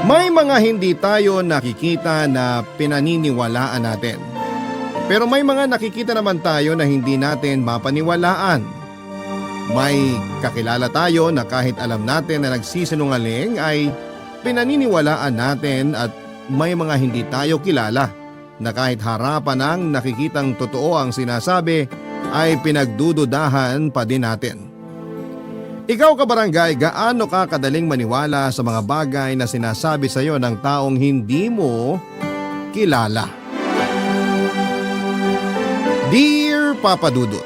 May mga hindi tayo nakikita na pinaniniwalaan natin. Pero may mga nakikita naman tayo na hindi natin mapaniwalaan. May kakilala tayo na kahit alam natin na nagsisinungaling ay pinaniniwalaan natin at may mga hindi tayo kilala na kahit harapan ng nakikitang totoo ang sinasabi ay pinagdududahan pa din natin. Ikaw kabarangay, gaano ka kadaling maniwala sa mga bagay na sinasabi sa iyo ng taong hindi mo kilala? Dear Papa Dudut,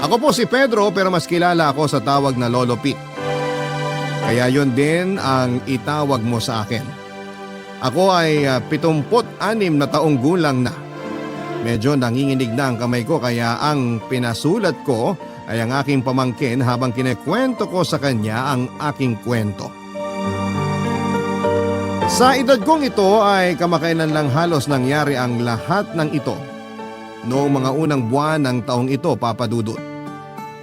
ako po si Pedro pero mas kilala ako sa tawag na Lolo P. Kaya yon din ang itawag mo sa akin. Ako ay 76 na taong gulang na. Medyo nanginginig na ang kamay ko kaya ang pinasulat ko ay ang aking pamangkin habang kinekwento ko sa kanya ang aking kwento. Sa edad kong ito ay kamakailan lang halos nangyari ang lahat ng ito. Noong mga unang buwan ng taong ito, Papa Dudut.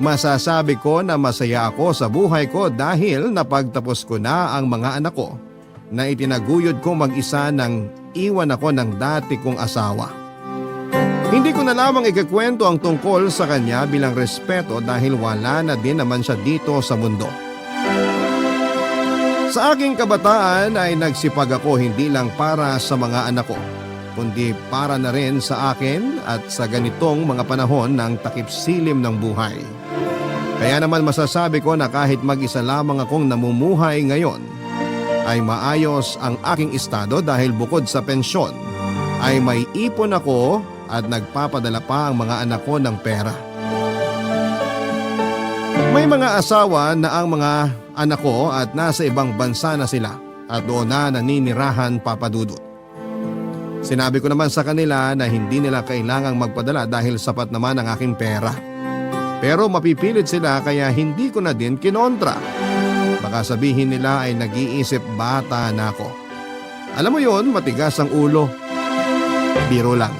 Masasabi ko na masaya ako sa buhay ko dahil napagtapos ko na ang mga anak ko na itinaguyod ko mag-isa nang iwan ako ng dati kong asawa. Hindi ko na lamang ikakwento ang tungkol sa kanya bilang respeto dahil wala na din naman siya dito sa mundo. Sa aking kabataan ay nagsipag ako hindi lang para sa mga anak ko, kundi para na rin sa akin at sa ganitong mga panahon ng takip silim ng buhay. Kaya naman masasabi ko na kahit mag-isa lamang akong namumuhay ngayon, ay maayos ang aking estado dahil bukod sa pensyon, ay may ipon ako at nagpapadala pa ang mga anak ko ng pera. May mga asawa na ang mga anak ko at nasa ibang bansa na sila at doon na naninirahan, Papa Dudut. Sinabi ko naman sa kanila na hindi nila kailangang magpadala dahil sapat naman ang aking pera. Pero mapipilit sila kaya hindi ko na din kinontra. Baka sabihin nila ay nag-iisip bata na ako. Alam mo yon, matigas ang ulo. Biro lang.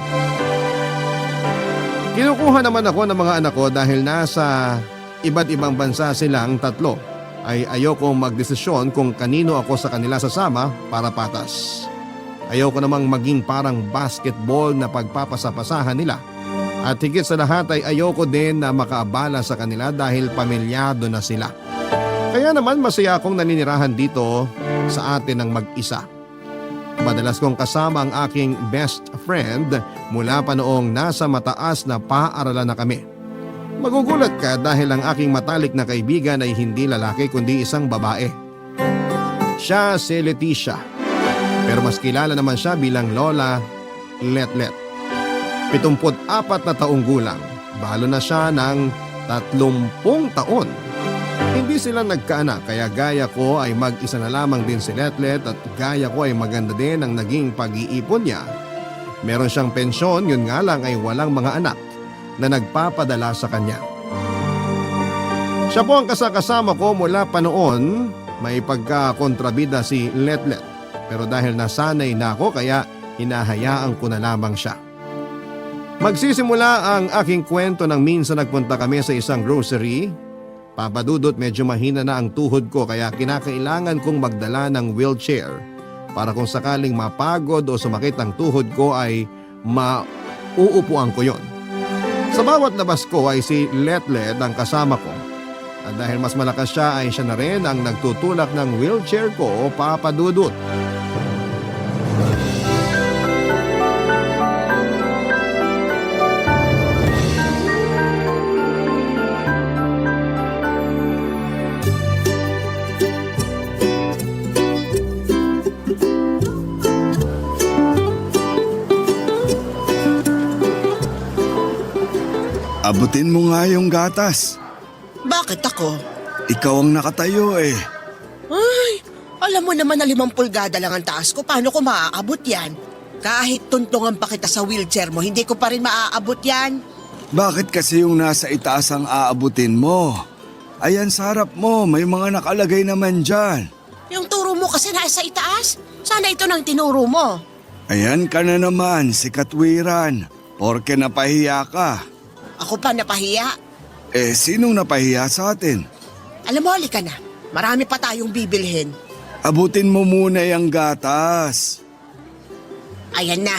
Kinukuha naman ako ng mga anak ko dahil nasa iba't ibang bansa silang tatlo. Ay ayoko magdesisyon kung kanino ako sa kanila sasama para patas. Ayoko namang maging parang basketball na pagpapasapasahan nila. At higit sa lahat ay ayoko din na makaabala sa kanila dahil pamilyado na sila. Kaya naman masaya akong naninirahan dito sa atin ng mag-isa. Madalas kong kasama ang aking best friend mula pa noong nasa mataas na paaralan na kami. Magugulat ka dahil ang aking matalik na kaibigan ay hindi lalaki kundi isang babae. Siya si Leticia, pero mas kilala naman siya bilang Lola Letlet. 74 na taong gulang, balo na siya ng 30 taon. Hindi sila nagkaanak kaya gaya ko ay mag-isa na lamang din si Letlet at gaya ko ay maganda din ang naging pag-iipon niya. Meron siyang pensyon, yun nga lang ay walang mga anak na nagpapadala sa kanya. Siya po ang kasama ko mula pa noon, may pagkakontrabida si Letlet. Pero dahil nasanay na ako kaya hinahayaan ko na lamang siya. Magsisimula ang aking kwento nang minsan nagpunta kami sa isang grocery. Papa Dudut, medyo mahina na ang tuhod ko kaya kinakailangan kong magdala ng wheelchair para kung sakaling mapagod o sumakit ang tuhod ko ay mauupuan ko yon. Sa bawat labas ko ay si Letlet ang kasama ko. At dahil mas malakas siya ay siya na rin ang nagtutulak ng wheelchair ko, Papa Dudut. Abutin mo nga yung gatas. Bakit ako? Ikaw ang nakatayo eh. Ay, alam mo naman na 5 pulgada lang ang taas ko. Paano ko maaabot yan? Kahit tuntungan pa kita sa wheelchair mo, hindi ko pa rin maaabot yan. Bakit kasi yung nasa itaas ang aabutin mo? Ayan sa harap mo, may mga nakalagay naman dyan. Yung turo mo kasi nasa itaas. Sana ito nang tinuro mo. Ayan ka na naman, si Katwiran. Porke napahiya ka. Ako pa napahiya. Eh, sinong napahiya sa atin? Alam mo, halika na. Marami pa tayong bibilhin. Abutin mo muna yung gatas. Ayan na.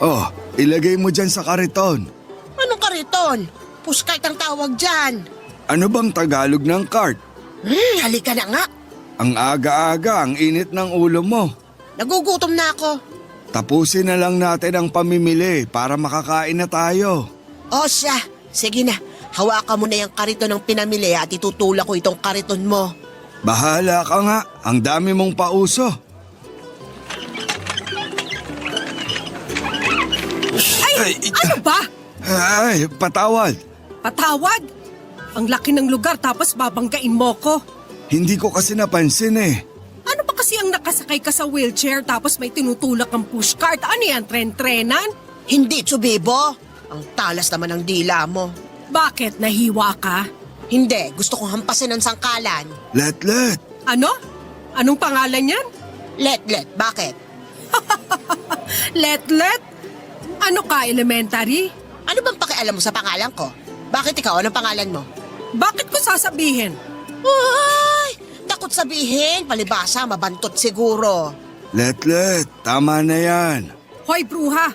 Oh, ilagay mo dyan sa kariton. Anong kariton? Puskart ang tawag dyan. Ano bang Tagalog ng cart? Halika na nga. Ang aga-aga, ang init ng ulo mo. Nagugutom na ako. Tapusin na lang natin ang pamimili para makakain na tayo. O siya, sige na. Hawakan mo na yung kariton ng pinamili at itutulak ko itong kariton mo. Bahala ka nga, ang dami mong pauso. Ay, ano ba? Ay, patawad. Patawad? Ang laki ng lugar tapos babanggain mo ko. Hindi ko kasi napansin eh. Ano ba kasi ang nakasakay ka sa wheelchair tapos may tinutulak ang pushcart? Ano yan, tren-trenan? Hindi, Tsubibo. Ang talas naman ng dila mo. Bakit, nahiwa ka? Hindi, gusto kong hampasin ng sangkalan. Let. Ano? Anong pangalan yan? Let, bakit? Let? Ano ka, elementary? Ano bang pakialam mo sa pangalan ko? Bakit ikaw? Anong pangalan mo? Bakit ko sasabihin? Uy! Takot sabihin, palibasa, mabantot siguro. Let, tama na yan. Hoy, bruha!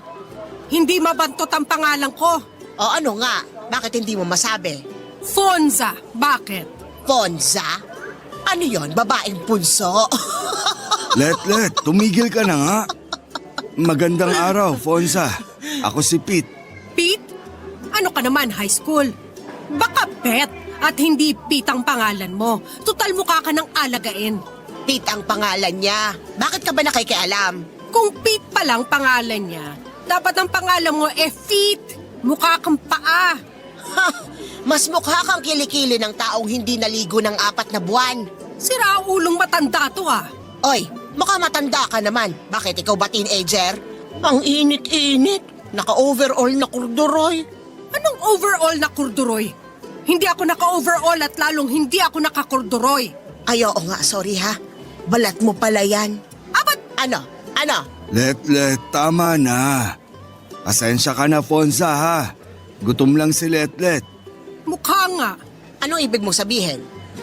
Hindi mabantot ang pangalan ko. O ano nga? Bakit hindi mo masabi? Fonza. Bakit? Fonza? Ano yon? Babaeng punso? Let, tumigil ka na nga. Magandang araw, Fonza. Ako si Pete. Pete? Ano ka naman, high school? Baka Pet at hindi Pete ang pangalan mo. Tutal mukha ka ng alagain. Pete ang pangalan niya. Bakit ka ba nakikialam? Kung Pete pa lang pangalan niya, dapat ang pangalan mo Feet. Mukha kang paa. Ha! Mas mukha kang kilikili ng taong hindi naligo ng 4 na buwan. Sira ulong matanda to ah. Oy, mukha matanda ka naman. Bakit ikaw ba teenager? Ang init-init. Naka-overall na kurduroy. Anong overall na kurduroy? Hindi ako naka-overall at lalong hindi ako nakakurduroy. Ay, oo nga, sorry ha. Balat mo pala yan. Abat! Ano? Let, tama na. Pasensya ka na, Fonza ha. Gutom lang si Let. Mukha nga. Anong ibig mo sabihin?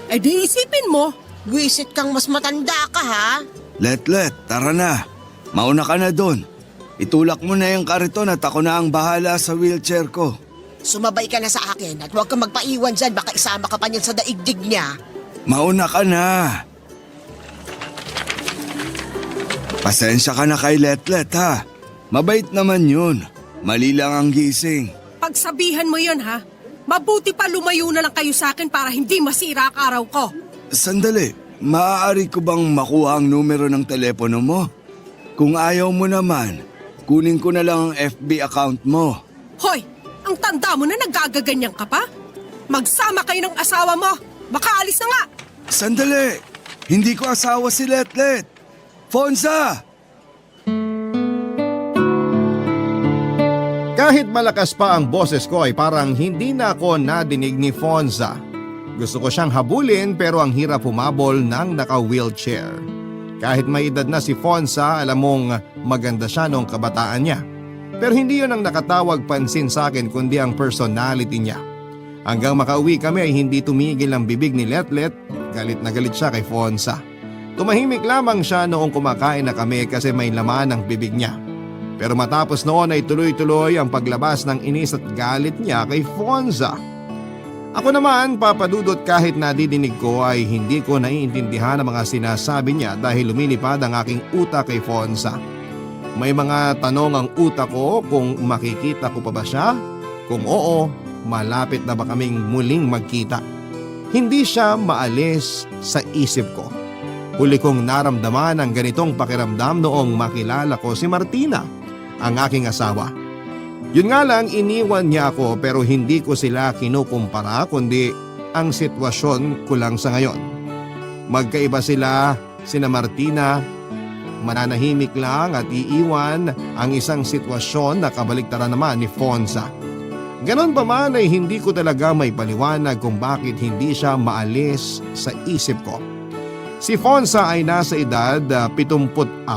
Eh di isipin mo. Buisit kang mas matanda ka ha? Let, tara na. Mauna ka na doon. Itulak mo na yung kariton at ako na ang bahala sa wheelchair ko. Sumabay ka na sa akin at huwag kang magpaiwan dyan. Baka isama ka pa niyan sa daigdig niya. Mauna ka na. Pasensya ka na kay Let ha. Mabait naman yun. Mali lang ang gising. Pagsabihan mo yun ha. Mabuti pa lumayo na lang kayo sa akin para hindi masira ang araw ko. Sandali, maaari ko bang makuha ang numero ng telepono mo? Kung ayaw mo naman, kunin ko na lang ang FB account mo. Hoy, ang tanda mo na nagagaganyan ka pa? Magsama kayo ng asawa mo. Baka alis na nga. Sandali, hindi ko asawa si Let. Fonza! Kahit malakas pa ang boses ko ay parang hindi na ako nadinig ni Fonza. Gusto ko siyang habulin pero ang hirap humabol ng naka-wheelchair. Kahit may edad na si Fonza, alam mong maganda siya noong kabataan niya. Pero hindi yun ang nakatawag pansin sa akin kundi ang personality niya. Hanggang makauwi kami ay hindi tumigil ang bibig ni Let. Galit na galit siya kay Fonza. Tumahimik lamang siya noong kumakain na kami kasi may laman ang bibig niya. Pero matapos noon ay tuloy-tuloy ang paglabas ng inis at galit niya kay Fonza. Ako naman, papadudot, kahit nadidinig ko ay hindi ko naiintindihan ang mga sinasabi niya dahil lumilipad ang aking utak kay Fonza. May mga tanong ang utak ko kung makikita ko pa ba siya? Kung oo, malapit na ba kaming muling magkita? Hindi siya maalis sa isip ko. Huli kong naramdaman ang ganitong pakiramdam noong makilala ko si Martina, ang aking asawa. Yun nga lang, iniwan niya ako pero hindi ko sila kinukumpara kundi ang sitwasyon ko lang sa ngayon. Magkaiba sila, sina Martina, mananahimik lang at iiwan ang isang sitwasyon na kabaliktaran naman ni Fonza. Ganon pa man ay hindi ko talaga may paliwanag kung bakit hindi siya maalis sa isip ko. Si Fonza ay nasa edad 74.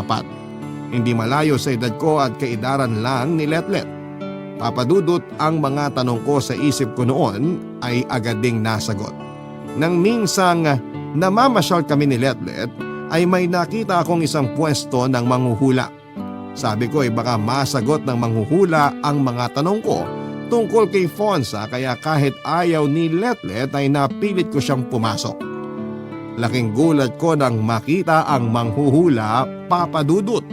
Hindi malayo sa edad ko at kaidaran lang ni Let. Papadudot, ang mga tanong ko sa isip ko noon ay agad ding nasagot. Nang minsang namamasyal kami ni Let, ay may nakita akong isang pwesto ng manghuhula. Sabi ko ay baka masagot ng manghuhula ang mga tanong ko tungkol kay Fonza kaya kahit ayaw ni Letlet ay napilit ko siyang pumasok. Laking gulat ko nang makita ang manghuhula, Papa Dudut.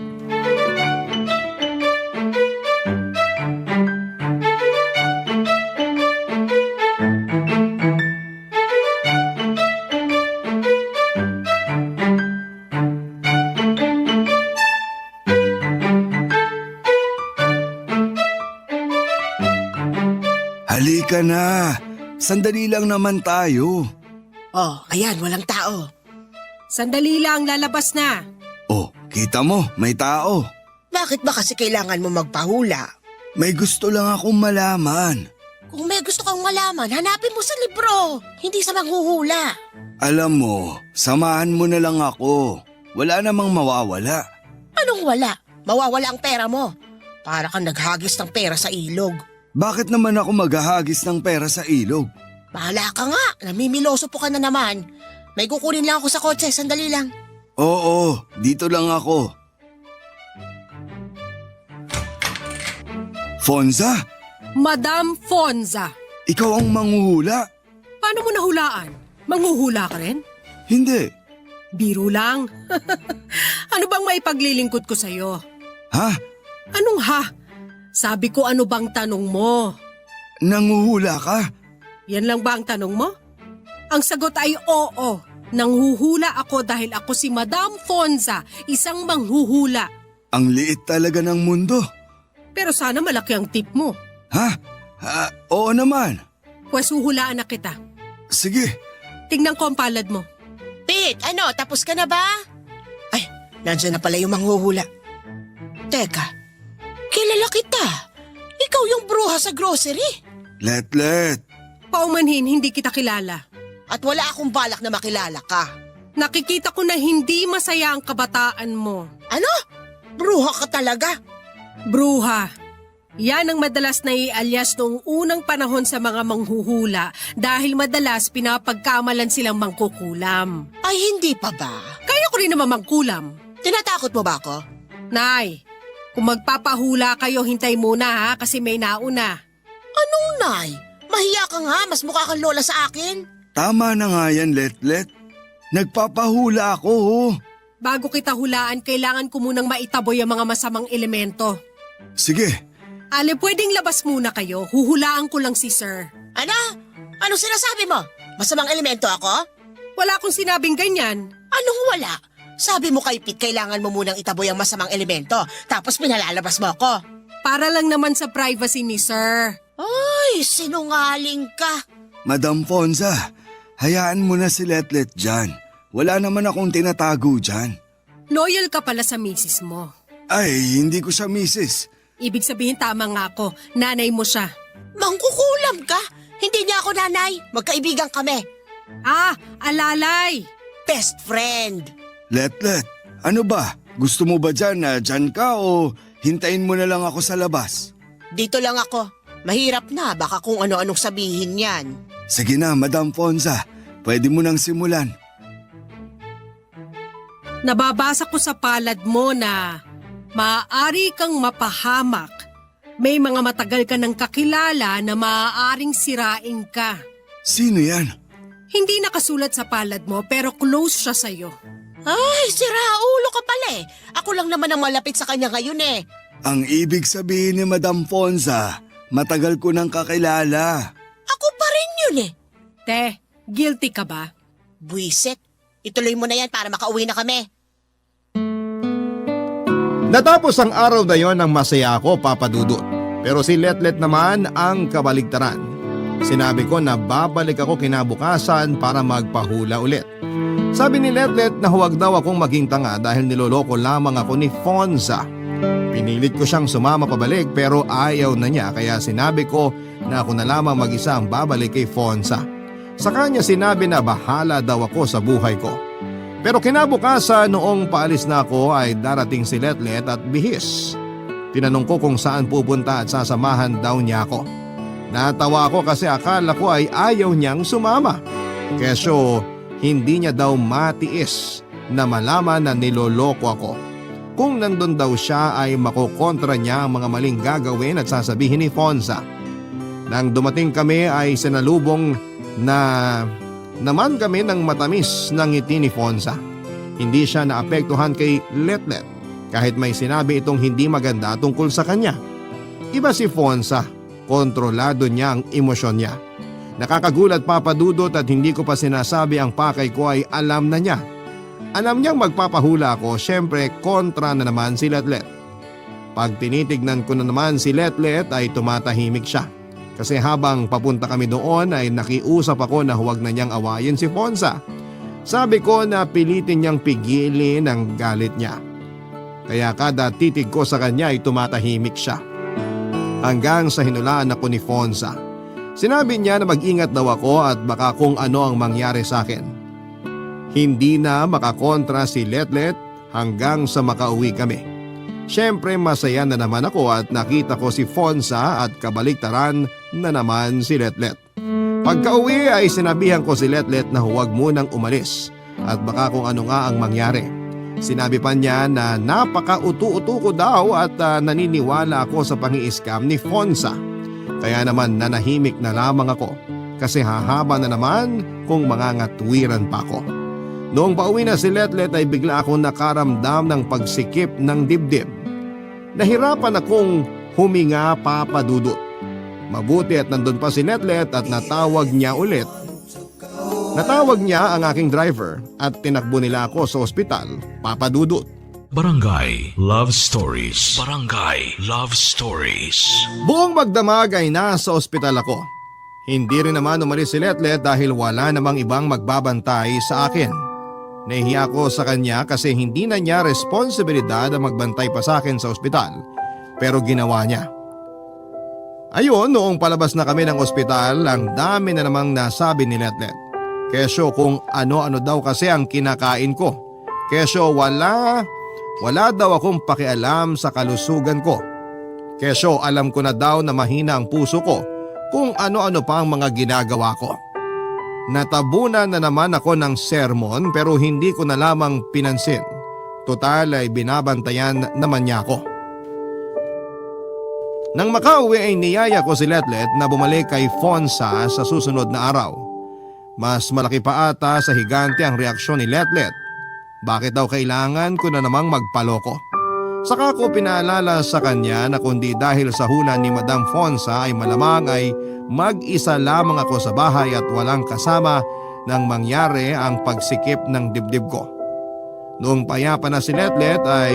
Halika na. Sandali lang naman tayo. Oh, ayan, walang tao. Sandali lang, lalabas na. Oh, kita mo, may tao. Bakit ba kasi kailangan mo magpahula? May gusto lang akong malaman. Kung may gusto kang malaman, hanapin mo sa libro, hindi sa manghuhula. Alam mo, samahan mo na lang ako. Wala namang mawawala. Anong wala? Mawawala ang pera mo. Para kang naghagis ng pera sa ilog. Bakit naman ako maghahagis ng pera sa ilog? Bahala ka nga, namimiloso po ka na naman. May kukunin lang ako sa kotse, sandali lang. Oo, dito lang ako. Fonza, Madam Fonza, ikaw ang manghuhula? paano mo nahulaan? Manghuhula ka rin? Hindi. Biro lang. Ano bang maipaglilingkod ko sa'yo? Ha? Anong ha? Sabi ko ano bang tanong mo? Nanghuhula ka? Yan lang ba ang tanong mo? Ang sagot ay oo. Nanghuhula ako dahil ako si Madam Fonza, isang manghuhula. Ang liit talaga ng mundo. Pero sana malaki ang tip mo. Ha? Oo naman. Pwes huhulaan na kita. Sige. Tingnan ko ang palad mo. Pete, ano, tapos ka na ba? Ay, nandiyan na pala yung manghuhula. Teka, kilala kita. Ikaw yung bruha sa grocery. Letlet. Paumanhin, hindi kita kilala. At wala akong balak na makilala ka. Nakikita ko na hindi masaya ang kabataan mo. Ano? Bruha ka talaga? Bruha. Yan ang madalas na i-alias noong unang panahon sa mga manghuhula dahil madalas pinapagkamalan silang mangkukulam. Ay, hindi pa ba? Kaya ko rin naman mangkulam. Tinatakot mo ba ako? Nay, kung magpapahula kayo, hintay muna ha kasi may nauna. Anong nay? Mahiya ka nga, mas mukha kang lola sa akin. Tama na nga yan, Letlet. Nagpapahula ako, oh. Bago kita hulaan, kailangan ko munang maitaboy ang mga masamang elemento. Sige. Ale, pwedeng labas muna kayo. Huhulaan ko lang si Sir. Ano? Anong sinasabi mo? Masamang elemento ako? Wala akong sinabing ganyan. Anong wala? Sabi mo kay Pete, kailangan mo munang itaboy ang masamang elemento, tapos pinalalabas mo ako. Para lang naman sa privacy ni Sir. Ay, sinungaling ka. Madam Fonza, hayaan mo na si Letlet dyan. Wala naman akong tinatago dyan. Loyal ka pala sa misis mo. Ay, hindi ko siya misis. Ibig sabihin tama nga ako, nanay mo siya. Mangkukulam ka? Hindi niya ako nanay. Magkaibigan kami. Ah, alalay! Best friend. Letlet, ano ba? Gusto mo ba dyan na dyan ka o hintayin mo na lang ako sa labas? Dito lang ako. Mahirap na, baka kung ano-anong sabihin yan. Sige na, Madam Fonza. Pwede mo nang simulan. Nababasa ko sa palad mo na maaari kang mapahamak. May mga matagal ka ng kakilala na maaaring sirain ka. Sino yan? Hindi nakasulat sa palad mo pero close siya sa'yo. Ay, siraulo ka pala eh. Ako lang naman ang malapit sa kanya ngayon eh. Ang ibig sabihin ni Madam Fonza, matagal ko nang kakilala. Ako pa rin yun eh. Te, guilty ka ba? Buisit, ituloy mo na yan para makauwi na kami. Natapos ang araw na yon ng masaya ako, Papa Dudut. Pero si Letlet naman ang kabaligtaran. Sinabi ko na babalik ako kinabukasan para magpahula ulit. Sabi ni Letlet na huwag daw akong maging tanga dahil niloloko lamang ako ni Fonza. Pinilit ko siyang sumama pabalik pero ayaw na niya kaya sinabi ko na ako na lamang mag-isa ang babalik kay Fonza. Sa kanya sinabi na bahala daw ako sa buhay ko. Pero kinabukasan noong paalis na ako ay darating si Letlet at bihis. Tinanong ko kung saan pupunta at sasamahan daw niya ako. Natawa ako kasi akala ko ay ayaw niyang sumama. Kesyo hindi niya daw matiis na malaman na niloloko ako. Kung nandun daw siya ay makokontra niya ang mga maling gagawin at sasabihin ni Fonza. Nang dumating kami ay sinalubong na naman kami ng matamis ng ngiti ni Fonza. Hindi siya naapektuhan kay Letlet kahit may sinabi itong hindi maganda tungkol sa kanya. Iba si Fonza, kontrolado niya ang emosyon niya. Nakakagulat Papa Dudut at hindi ko pa sinasabi ang pakay ko ay alam na niya. Alam niyang magpapahula ako, syempre kontra na naman si Letlet. Pag tinitignan ko na naman si Letlet ay tumatahimik siya. Kasi habang papunta kami doon ay nakiusap ako na huwag na niyang awayin si Fonza. Sabi ko na pilitin niyang pigilin ang galit niya. Kaya kada titig ko sa kanya ay tumatahimik siya. Hanggang sa hinulaan ako ni Fonza. Sinabi niya na mag-ingat daw ako at baka kung ano ang mangyari sa akin. Hindi na makakontra si Letlet hanggang sa makauwi kami. Siyempre masaya na naman ako at nakita ko si Fonza at kabaliktaran na naman si Letlet. Pagka-uwi ay sinabihan ko si Letlet na huwag munang umalis at baka kung ano nga ang mangyari. Sinabi pa niya na napaka-utu-utu ko daw at naniniwala ako sa pangi-scam ni Fonza. Kaya naman nanahimik na lamang ako kasi hahaba na naman kung mangangatwiran pa ako. Noong pauwi na si Letlet ay bigla akong nakaramdam ng pagsikip ng dibdib. Nahirapan akong huminga Papa Dudut. Mabuti at nandun pa si Letlet at natawag niya ulit. Natawag niya ang aking driver at tinakbo nila ako sa ospital, Papa Dudut. Barangay Love Stories. Barangay Love Stories. Buong magdamag ay nasa ospital ako. Hindi rin naman umalis si Letlet dahil wala namang ibang magbabantay sa akin. Nahihiya ako sa kanya kasi hindi na niya responsibilidad ang magbantay pa sa akin sa ospital. Pero ginawa niya. Ayun, noong palabas na kami ng ospital, ang dami na namang nasabi ni Letlet. Kesyo kung ano-ano daw kasi ang kinakain ko. Kesyo wala daw akong pakialam sa kalusugan ko. Kesyo alam ko na daw na mahina ang puso ko kung ano-ano pa ang mga ginagawa ko. Natabunan na naman ako ng sermon pero hindi ko na lamang pinansin. Total ay binabantayan naman niya ako. Nang makauwi ay niyaya ko si Letlet na bumalik kay Fonza sa susunod na araw. Mas malaki pa ata sa higante ang reaksyon ni Letlet. Bakit daw kailangan ko na namang magpaloko? Saka ko pinaalala sa kanya na kundi dahil sa hula ni Madam Fonza ay malamang ay mag-isa lamang ako sa bahay at walang kasama nang mangyari ang pagsikip ng dibdib ko. Noong payapa na si Letlet ay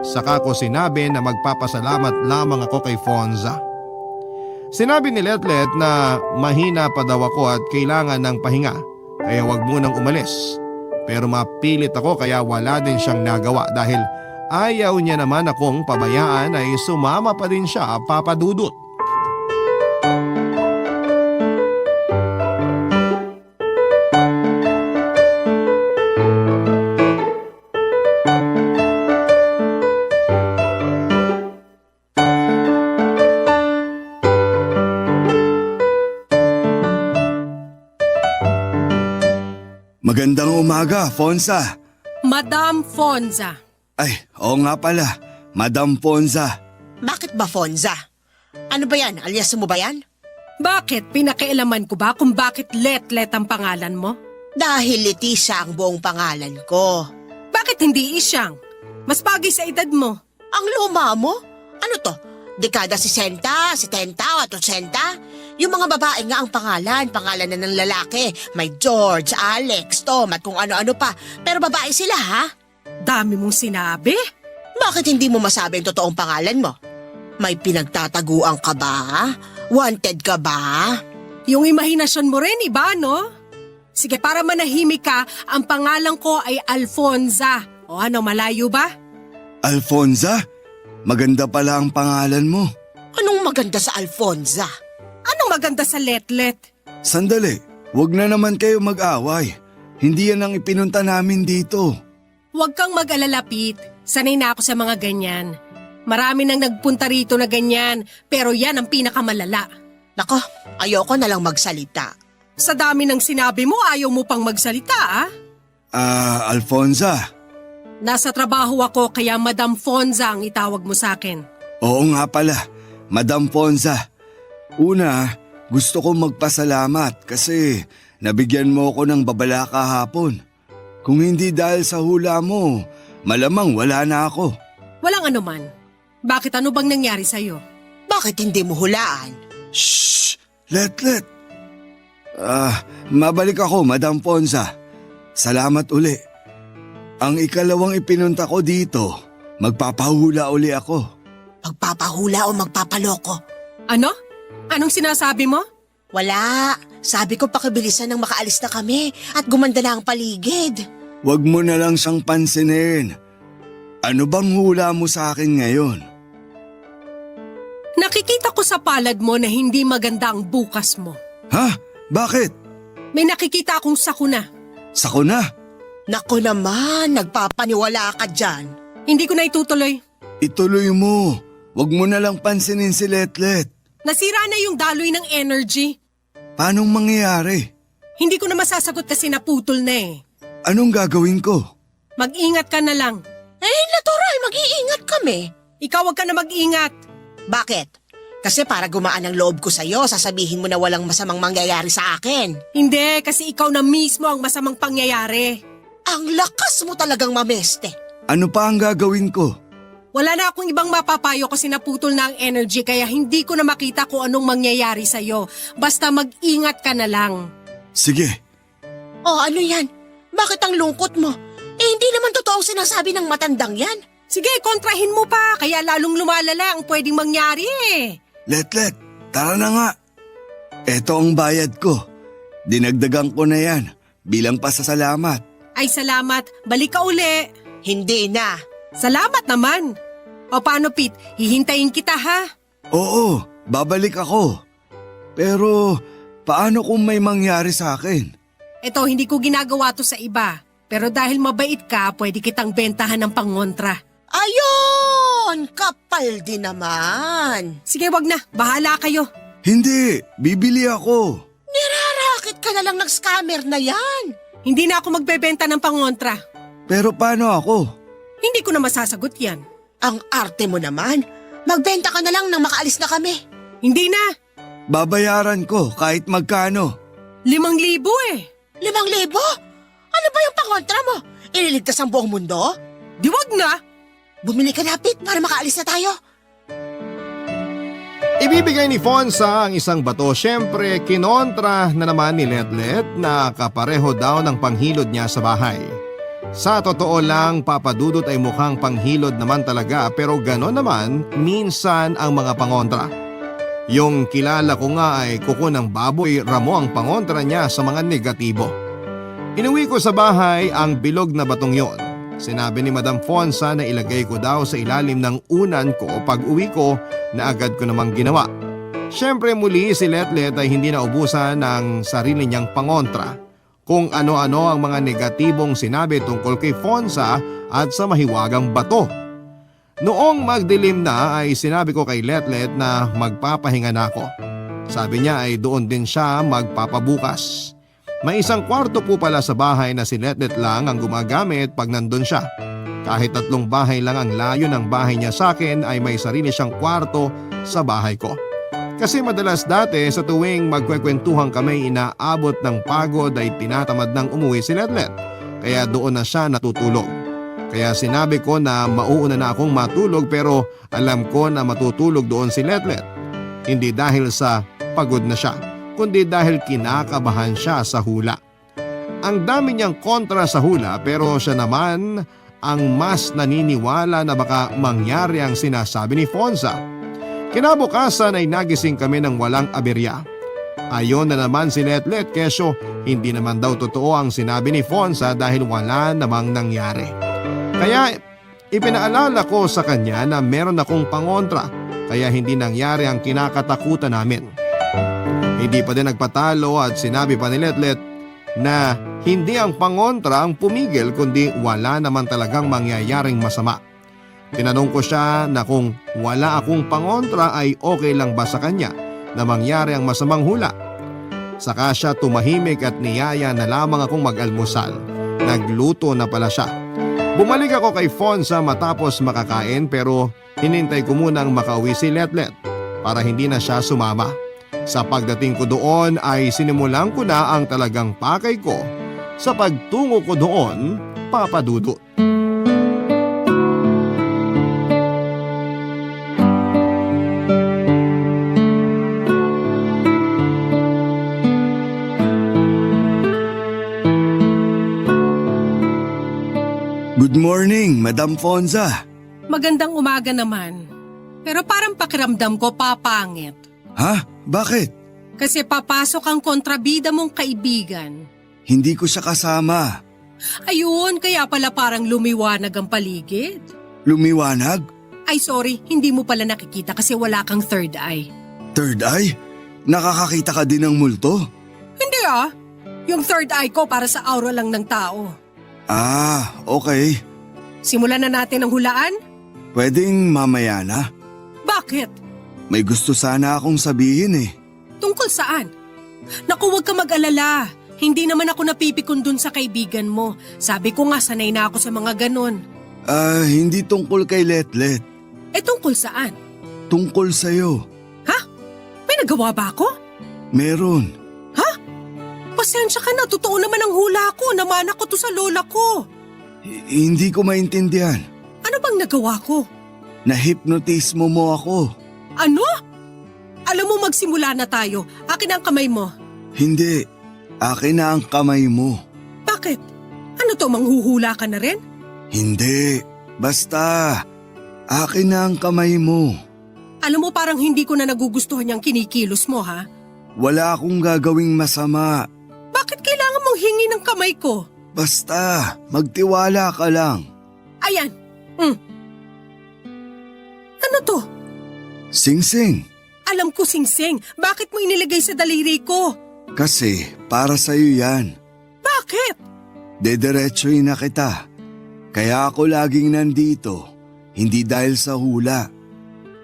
saka ko sinabi na magpapasalamat lamang ako kay Fonza. Sinabi ni Letlet na mahina pa daw ako at kailangan ng pahinga kaya wag munang umalis. Pero mapilit ako kaya wala din siyang nagawa dahil ayaw niya naman akong pabayaan ay sumama pa din siya, Papa Dudut. Magandang umaga, Fonza. Madam Fonza. Ay, oo nga pala. Madam Fonza. Bakit ba Fonza? Ano ba yan? Alias mo ba yan? Bakit? Pinakialaman ko ba kung bakit Letlet ang pangalan mo? Dahil Leticia ang buong pangalan ko. Bakit hindi Isyang? Mas bagay sa edad mo. Ang luma mo? Ano to? Dekada 60, 70 o 80? Yung mga babae nga ang pangalan na ng lalaki. May George, Alex, Tom at kung ano-ano pa. Pero babae sila ha? Dami mong sinabi. Bakit hindi mo masabi ang totoong pangalan mo? May pinagtataguan ka ba? Wanted ka ba? Yung imahinasyon mo rin, iba no? Sige, para manahimik ka, ang pangalan ko ay Alfonza. O ano, malayo ba? Alfonza? Maganda pala ang pangalan mo. Anong maganda sa Alfonza? Anong maganda sa Letlet? Sandali, wag na naman kayo mag-away. Hindi yan ang ipinunta namin dito. Huwag kang mag-alala, Pete. Sanay na ako sa mga ganyan. Marami nang nagpunta rito na ganyan, pero yan ang pinakamalala. Nako, ayoko na lang magsalita. Sa dami ng sinabi mo, ayaw mo pang magsalita, ah? Alfonza, Nasa trabaho ako kaya Madam Fonza ang itawag mo sa akin. Oo nga pala, Madam Fonza. Una, gusto kong magpasalamat kasi nabigyan mo ako ng babala kahapon. Kung hindi dahil sa hula mo, malamang wala na ako. Walang anuman. Bakit ano bang nangyari sa'yo? Bakit hindi mo hulaan? Shh! Let. Mabalik ako, Madam Fonza. Salamat uli. Ang ikalawang ipinunta ko dito, magpapahula uli ako. Magpapahula o magpapaloko? Ano? Anong sinasabi mo? Wala. Sabi ko pakibilisan nang makaalis na kami at gumanda na ang paligid. Huwag mo na lang siyang pansinin. Ano bang hula mo sa akin ngayon? Nakikita ko sa palad mo na hindi maganda ang bukas mo. Ha? Bakit? May nakikita akong sakuna. Sako na. Naku naman, nagpapaniwala ka dyan. Hindi ko na itutuloy. Ituloy mo. Huwag mo na lang pansinin si Letlet. Nasira na yung daloy ng energy. Paanong mangyayari? Hindi ko na masasagot kasi naputol na eh. Anong gagawin ko? Mag-ingat ka na lang. Natural, mag-iingat kami. Ikaw wag ka na mag-ingat. Bakit? Kasi para gumaan ang loob ko sa'yo, sasabihin mo na walang masamang mangyayari sa akin. Hindi, kasi ikaw na mismo ang masamang pangyayari. Ang lakas mo talagang mameste. Ano pa ang gagawin ko? Wala na akong ibang mapapayo kasi naputol na ang energy kaya hindi ko na makita kung anong mangyayari sa'yo. Basta mag-ingat ka na lang. Sige. Oh, ano yan? Bakit ang lungkot mo? Hindi naman totoo ang sinasabi ng matandang yan. Sige, kontrahin mo pa kaya lalong lumalala ang pwedeng mangyari eh. Letlet, tara na nga. Eto ang bayad ko. Dinagdagan ko na yan bilang pasasalamat. Ay salamat, balik ka uli. Hindi na. Salamat naman. O paano Pete, hihintayin kita ha? Oo, babalik ako. Pero paano kung may mangyari sa akin? Eto, hindi ko ginagawa to sa iba. Pero dahil mabait ka, pwede kitang bentahan ng pangontra. Ayon! Kapal din naman. Sige, wag na. Bahala kayo. Hindi, bibili ako. Nirarakit ka na lang ng scammer na yan. Hindi na ako magbebenta ng pangontra. Pero paano ako? Hindi ko na masasagot yan. Ang arte mo naman. Magbenta ka na lang nang makaalis na kami. Hindi na. Babayaran ko kahit magkano. 5,000 eh. 5,000? Ano ba yung pangontra mo? Ililigtas ang buong mundo? Di wag na. Bumili ka na, Pete, para makaalis na tayo. Ibibigay ni Fonza ang isang bato. Siyempre, kinontra na naman ni Letlet na kapareho daw ng panghilod niya sa bahay. Sa totoo lang, Papadudot ay mukhang panghilod naman talaga pero gano'n naman minsan ang mga pangontra. Yung kilala ko nga ay kuko ng baboy ramo ang pangontra niya sa mga negatibo. Inuwi ko sa bahay ang bilog na batong yon. Sinabi ni Madam Fonza na ilagay ko daw sa ilalim ng unan ko pag uwi ko na agad ko namang ginawa. Siyempre muli si Letlet ay hindi naubusan ng sarili niyang pangontra. Kung ano-ano ang mga negatibong sinabi tungkol kay Fonza at sa mahiwagang bato. Noong magdilim na ay sinabi ko kay Letlet na magpapahinga na ako. Sabi niya ay doon din siya magpapabukas. May isang kwarto po pala sa bahay na si Letlet lang ang gumagamit pag nandun siya. Kahit 3 bahay lang ang layo ng bahay niya sa akin ay may sarili siyang kwarto sa bahay ko. Kasi madalas dati sa tuwing magkwekwentuhan kami inaabot ng pagod ay tinatamad ng umuwi si Letlet. Kaya doon na siya natutulog. Kaya sinabi ko na mauuna na akong matulog pero alam ko na matutulog doon si Letlet. Hindi dahil sa pagod na siya, kundi dahil kinakabahan siya sa hula. Ang dami niyang kontra sa hula pero siya naman ang mas naniniwala na baka mangyari ang sinasabi ni Fonza. Kinabukasan ay nagising kami ng walang aberya. Ayon na naman si Letlet kesyo hindi naman daw totoo ang sinabi ni Fonza dahil wala namang nangyari. Kaya ipinaalala ko sa kanya na meron akong pangontra kaya hindi nangyari ang kinakatakutan namin. Hindi pa din nagpatalo at sinabi pa ni Letlet na hindi ang pangontra ang pumigil kundi wala naman talagang mangyayaring masama. Tinanong ko siya na kung wala akong pangontra ay okay lang ba sa kanya na mangyari ang masamang hula. Saka siya tumahimik at niyaya na lamang akong mag-almusal. Nagluto na pala siya. Bumalik ako kay Fonza matapos makakain pero hinintay ko munang makauwi si Letlet para hindi na siya sumama. Sa pagdating ko doon ay sinimulan ko na ang talagang pakay ko sa pagtungo ko doon, Papa Dudut. Good morning, Madam Fonza. Magandang umaga naman. Pero parang pakiramdam ko papangit. Ha? Bakit? Kasi papasok ang kontrabida mong kaibigan. Hindi ko siya kasama. Ayun, kaya pala parang lumiwanag ang paligid. Lumiwanag? Ay sorry, hindi mo pala nakikita kasi wala kang third eye. Third eye? Nakakakita ka din ng multo? Hindi ah. Yung third eye ko para sa aura lang ng tao. Ah, okay. Simulan na natin ang hulaan? Pwedeng mamaya na. Bakit? May gusto sana akong sabihin eh. Tungkol saan? Naku, huwag ka mag-alala. Hindi naman ako napipikon dun sa kaibigan mo. Sabi ko nga, sanay na ako sa mga ganon. Hindi tungkol kay Letlet. Eh tungkol saan? Tungkol sa'yo. May nagawa ba ako? Meron. Pasensya ka na, totoo naman ang hula ko. Namana ko to sa lola ko. Hindi ko maintindihan. Ano bang nagawa ko? Nahipnotismo mo ako. Ano? Alam mo, magsimula na tayo. Akin ang kamay mo. Hindi. Akin na ang kamay mo. Bakit? Ano to, manghuhula ka na rin? Hindi. Basta. Akin na ang kamay mo. Alam mo, parang hindi ko na nagugustuhan yung kinikilos mo, ha? Wala akong gagawing masama. Bakit kailangan mong hingi ng kamay ko? Basta, magtiwala ka lang. Ayan. Ano to? Sing-sing. Alam ko, Singsing. Bakit mo inilagay sa daliri ko? Kasi para sa'yo yan. Bakit? Dederetsoy na kita. Kaya ako laging nandito. Hindi dahil sa hula.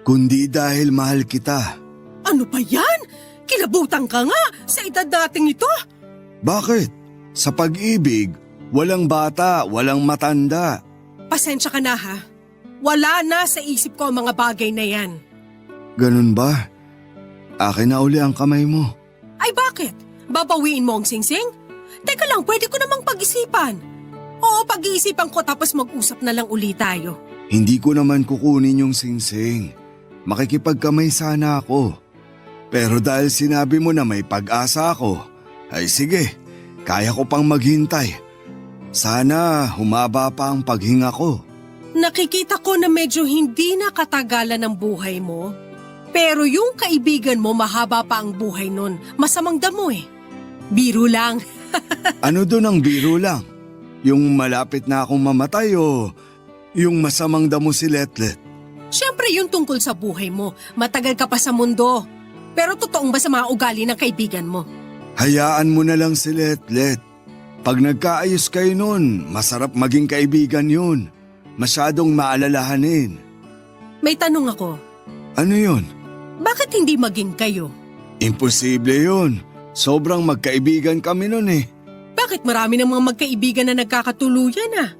Kundi dahil mahal kita. Ano pa yan? Kilabutan ka nga sa edad nating ito. Bakit? Sa pag-ibig, walang bata, walang matanda. Pasensya ka na ha. Wala na sa isip ko ang mga bagay na yan. Ganun ba? Akin na uli ang kamay mo. Ay bakit? Babawiin mo ang Singsing? Teka lang, pwede ko namang pag-isipan. Oo, pag-iisipan ko tapos mag-usap na lang uli tayo. Hindi ko naman kukunin yung singsing. Makikipagkamay sana ako. Pero dahil sinabi mo na may pag-asa ako, ay sige, kaya ko pang maghintay. Sana humaba pa ang paghinga ko. Nakikita ko na medyo hindi na katagalan ng buhay mo. Pero yung kaibigan mo mahaba pa ang buhay nun. Masamang damo eh. Biro lang. Ano doon ang biro lang? Yung malapit na akong mamatay o yung masamang damo si Letlet? Siyempre yung tungkol sa buhay mo. Matagal ka pa sa mundo. Pero totoong ba sa mga ugali ng kaibigan mo? Hayaan mo na lang si Letlet. Pag nagkaayos kayo nun, masarap maging kaibigan yun. Masyadong maalalahanin. May tanong ako. Ano yun? Bakit hindi maging kayo? Imposible yun. Sobrang magkaibigan kami nun eh. Bakit marami ng mga magkaibigan na nagkakatuluyan ah?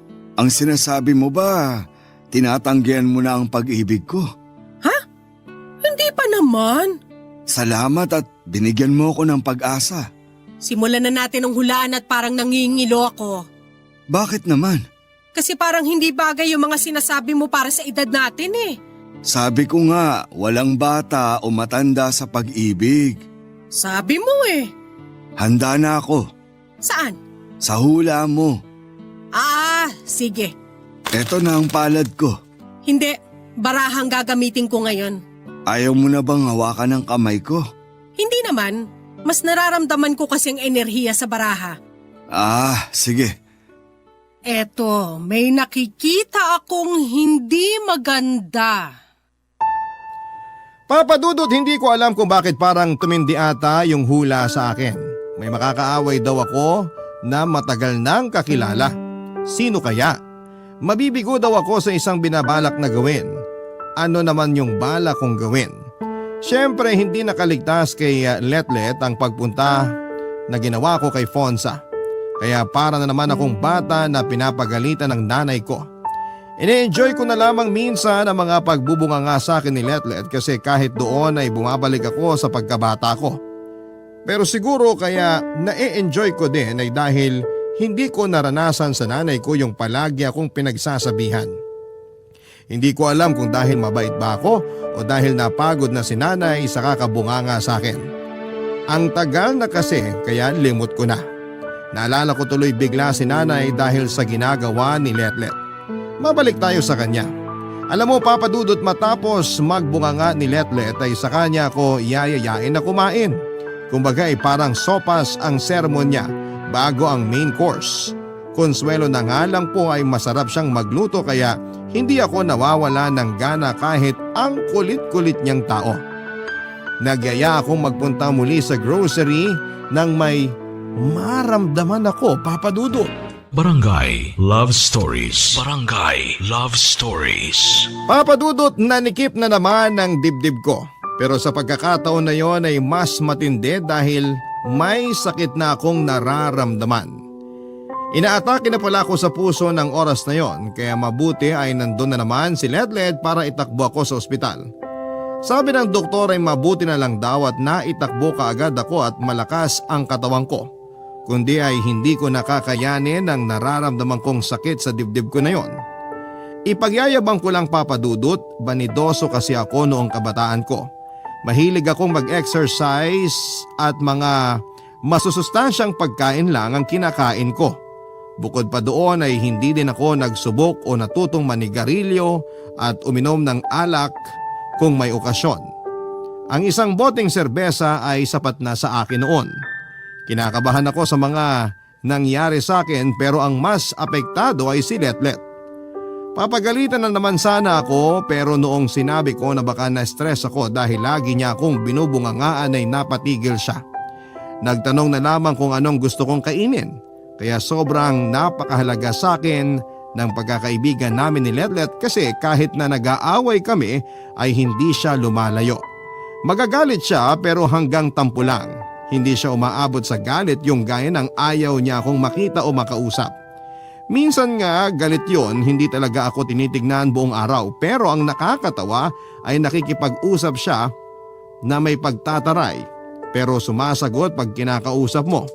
Ang sinasabi mo ba, tinatanggihan mo na ang pag-ibig ko? Hindi pa naman. Salamat at binigyan mo ako ng pag-asa. Simulan na natin ang hulaan at parang nangingilo ako. Bakit naman? Kasi parang hindi bagay yung mga sinasabi mo para sa edad natin eh. Sabi ko nga, walang bata o matanda sa pag-ibig. Sabi mo eh. Handa na ako. Saan? Sa hula mo. Sige. Eto na ang palad ko. Hindi, barahang gagamitin ko ngayon. Ayaw mo na bang hawakan ng kamay ko? Hindi naman. Mas nararamdaman ko kasi ang enerhiya sa baraha. Sige. Eto, may nakikita akong hindi maganda. Papa Dudut, hindi ko alam kung bakit parang tumindi ata yung hula sa akin. May makakaaway daw ako na matagal nang kakilala. Sino kaya? Mabibigo daw ako sa isang binabalak na gawin. Ano naman yung balak kong gawin? Siyempre hindi nakaligtas kay Letlet ang pagpunta na ginawa ko kay Fonza. Kaya para na naman akong bata na pinapagalitan ng nanay ko. Ine-enjoy ko na lamang minsan ang mga pagbubunganga sa akin ni Letlet kasi kahit doon ay bumabalik ako sa pagkabata ko. Pero siguro kaya na-enjoy ko din ay dahil hindi ko naranasan sa nanay ko yung palagi akong pinagsasabihan. Hindi ko alam kung dahil mabait ba ako o dahil napagod na si nanay sa kakabunganga sa akin. Ang tagal na kasi kaya limot ko na. Naalala ko tuloy bigla si nanay dahil sa ginagawa ni Letlet. Mabalik tayo sa kanya. Alam mo Papa Dudut, matapos magbunganga ni Letlet ay sa kanya ako yayayain na kumain. Kumbaga ay parang sopas ang sermon niya bago ang main course. Konsuelo na nga lang po ay masarap siyang magluto kaya hindi ako nawawala ng gana kahit ang kulit-kulit niyang tao. Nagyaya akong magpunta muli sa grocery nang may maramdaman ako, Papa Dudut. Barangay Love Stories. Barangay Love Stories. Papa Dudut, nanikip na naman ng dibdib ko. Pero sa pagkakataon na yon ay mas matindi dahil may sakit na akong nararamdaman. Inaatake na pala ako sa puso ng oras na yon kaya mabuti ay nandun na naman si Letlet para itakbo ako sa ospital. Sabi ng doktor ay mabuti na lang daw at naitakbo kaagad ako at malakas ang katawan ko. Kundi ay hindi ko nakakayanin ang nararamdaman kong sakit sa dibdib ko na yon. Ipagyayabang ko lang Papa Dudut, banidoso kasi ako noong kabataan ko. Mahilig akong mag-exercise at mga masusustansyang pagkain lang ang kinakain ko. Bukod pa doon ay hindi din ako nagsubok o natutong manigarilyo at uminom ng alak kung may okasyon. Ang isang boteng serbesa ay sapat na sa akin noon. Kinakabahan ako sa mga nangyari sa akin pero ang mas apektado ay si Letlet. Papagalitan na naman sana ako pero noong sinabi ko na baka na-stress ako dahil lagi niya akong binubungangaan ay napatigil siya. Nagtanong na lamang kung anong gusto kong kainin kaya sobrang napakahalaga sa akin ng pagkakaibigan namin ni Letlet kasi kahit na nag-aaway kami ay hindi siya lumalayo. Magagalit siya pero hanggang tampo lang. Hindi siya umaabot sa galit yung gaya ng ayaw niya akong makita o makausap. Minsan nga galit yon, hindi talaga ako tinitignan buong araw pero ang nakakatawa ay nakikipag-usap siya na may pagtataray pero sumasagot pag kinakausap mo.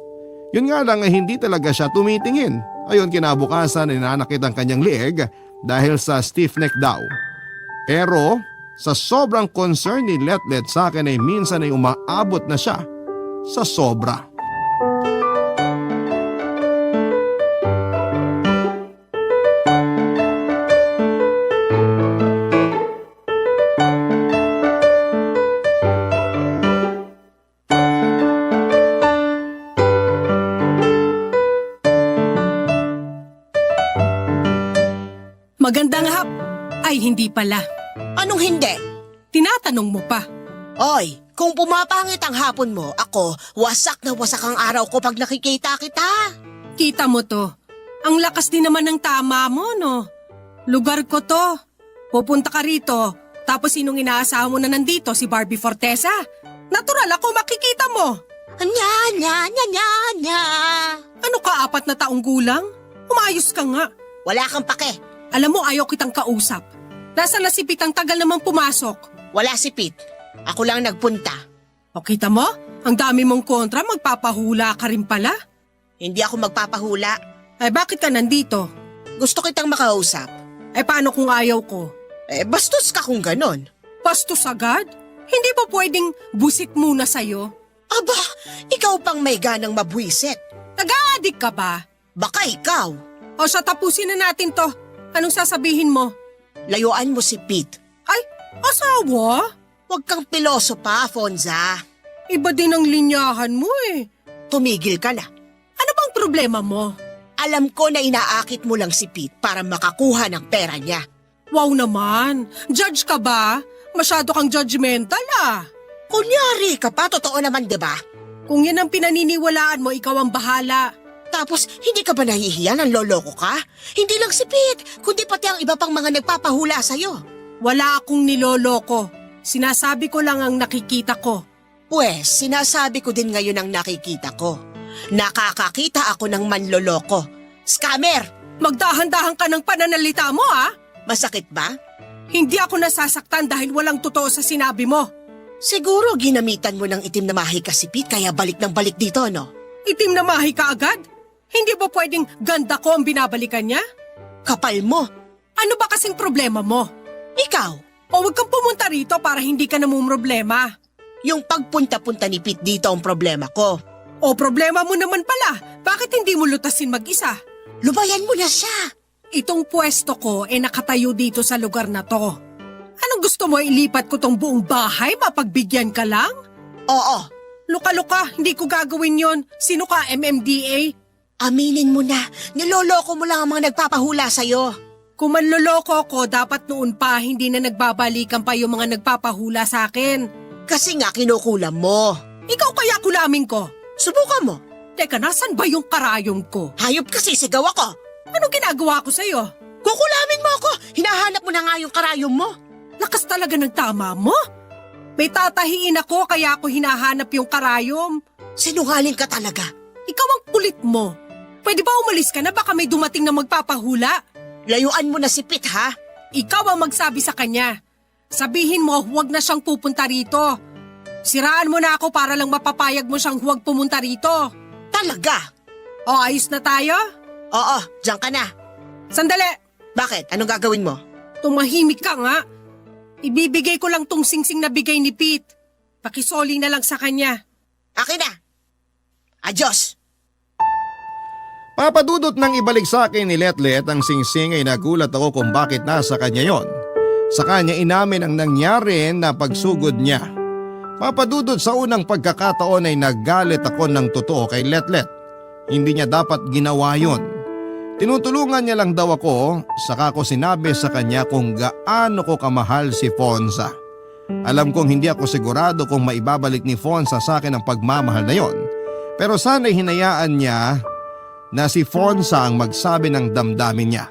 Yun nga lang ay hindi talaga siya tumitingin. Ayon kinabukasan ay nanakit ang kanyang lieg dahil sa stiff neck daw. Pero sa sobrang concern ni Letlet sa akin ay minsan ay umaabot na siya sa sobra. Magandang hap. Ay, hindi pala. Anong hindi? Tinatanong mo pa. Oy, kung pumapangit ang hapon mo, ako, wasak na wasak ang araw ko pag nakikita kita. Kita mo to. Ang lakas din naman ng tama mo, no? Lugar ko to. Pupunta ka rito. Tapos sinong inaasahan mo na nandito? Si Barbie Fortesa? Natural ako makikita mo. Nya, nya, nya, nya, nya. Ano ka, 4 na taong gulang? Umayos ka nga. Wala kang pake. Alam mo, ayaw kitang kausap. Nasaan na si Pete, ang tagal namang pumasok? Wala si Pete. Ako lang nagpunta. O kita mo? Ang dami mong kontra, magpapahula ka rin pala. Hindi ako magpapahula. Ay bakit ka nandito? Gusto kitang makausap. Ay paano kung ayaw ko? Bastos ka kung ganon. Bastos agad? Hindi ba pwedeng busit muna sa'yo? Aba, ikaw pang may ganang mabwisit. Nag-a-addict ka ba? Baka ikaw. O siya, tapusin na natin to. Anong sasabihin mo? Layuan mo si Pete. Ay, asawa? Huwag kang piloso pa, Fonza. Iba din ang linyahan mo eh. Tumigil ka na. Ano bang problema mo? Alam ko na inaakit mo lang si Pete para makakuha ng pera niya. Wow naman, judge ka ba? Masyado kang judgmental ah. Kunyari ka pa, totoo naman, di ba? Kung yan ang pinaniniwalaan mo, ikaw ang bahala. Tapos, hindi ka ba nahihiya ng loloko ka? Hindi lang si Pete, kundi pati ang iba pang mga nagpapahula sa'yo. Wala akong niloloko. Sinasabi ko lang ang nakikita ko. Pwes, sinasabi ko din ngayon ang nakikita ko. Nakakakita ako ng manloloko. Scammer! Magdahan-dahan ka ng pananalita mo, ha? Masakit ba? Hindi ako nasasaktan dahil walang totoo sa sinabi mo. Siguro ginamitan mo ng itim na mahika si Pete kaya balik ng balik dito, no? Itim na mahi ka agad? Hindi ba pwedeng ganda ko ang binabalikan niya? Kapal mo. Ano ba kasing problema mo? Ikaw, O wag kang pumunta rito para hindi ka namumroblema. yung pagpunta-punta ni Pete dito ang problema ko. O problema mo naman pala, bakit hindi mo lutasin mag-isa? Lubayan mo na siya. Itong pwesto ko nakatayo dito sa lugar na to. Anong gusto mo, ilipat ko tong buong bahay, mapagbigyan ka lang? Oo, Luka-luka, hindi ko gagawin yon. Sino ka, MMDA? aminin mo na. Niloloko mo lang ang mga nagpapahula sa'yo. Kung manloloko ko, dapat noon pa hindi na nagbabalikan pa yung mga nagpapahula sa akin. Kasi nga kinukulam mo. Ikaw kaya kulamin ko? Subukan mo. Teka, nasan ba yung karayom ko? Hayop kasi sigaw ako. Anong ginagawa ko sa'yo? Kukulamin mo ako. Hinahanap mo na nga yung karayom mo. Lakas talaga ng tama mo. May tatahiin ako kaya ako hinahanap yung karayom. Sinungaling ka talaga. Ikaw ang kulit mo. Pwede ba umalis ka na, baka may dumating na magpapahula? Layuan mo na si Pete, ha? Ikaw ang magsabi sa kanya. Sabihin mo huwag na siyang pupunta rito. Siraan mo na ako para lang mapapayag mo siyang huwag pumunta rito. Talaga? O ayos na tayo? Oo, diyan ka na. Sandali, Bakit? Anong gagawin mo? tumahimik ka nga. Ibibigay ko lang tong singsing na bigay ni Pete. Pakisoli na lang sa kanya. Akin na. Adios. Papadudot nang ibalik sa akin ni Letlet ang singsing ay nagulat ako kung bakit nasa kanya yon. Sa kanya inamin ang nangyari na pagsugod niya. Papadudot sa unang pagkakataon ay naggalit ako ng totoo kay Letlet. Hindi niya dapat ginawa yon. Tinutulungan niya lang daw ako, saka ko sinabi sa kanya kung gaano ko kamahal si Fonza. Alam kong hindi ako sigurado kung maibabalik ni Fonza sa akin ang pagmamahal na yon. Pero sana'y hinayaan niya na si Fonza ang magsabi ng damdamin niya.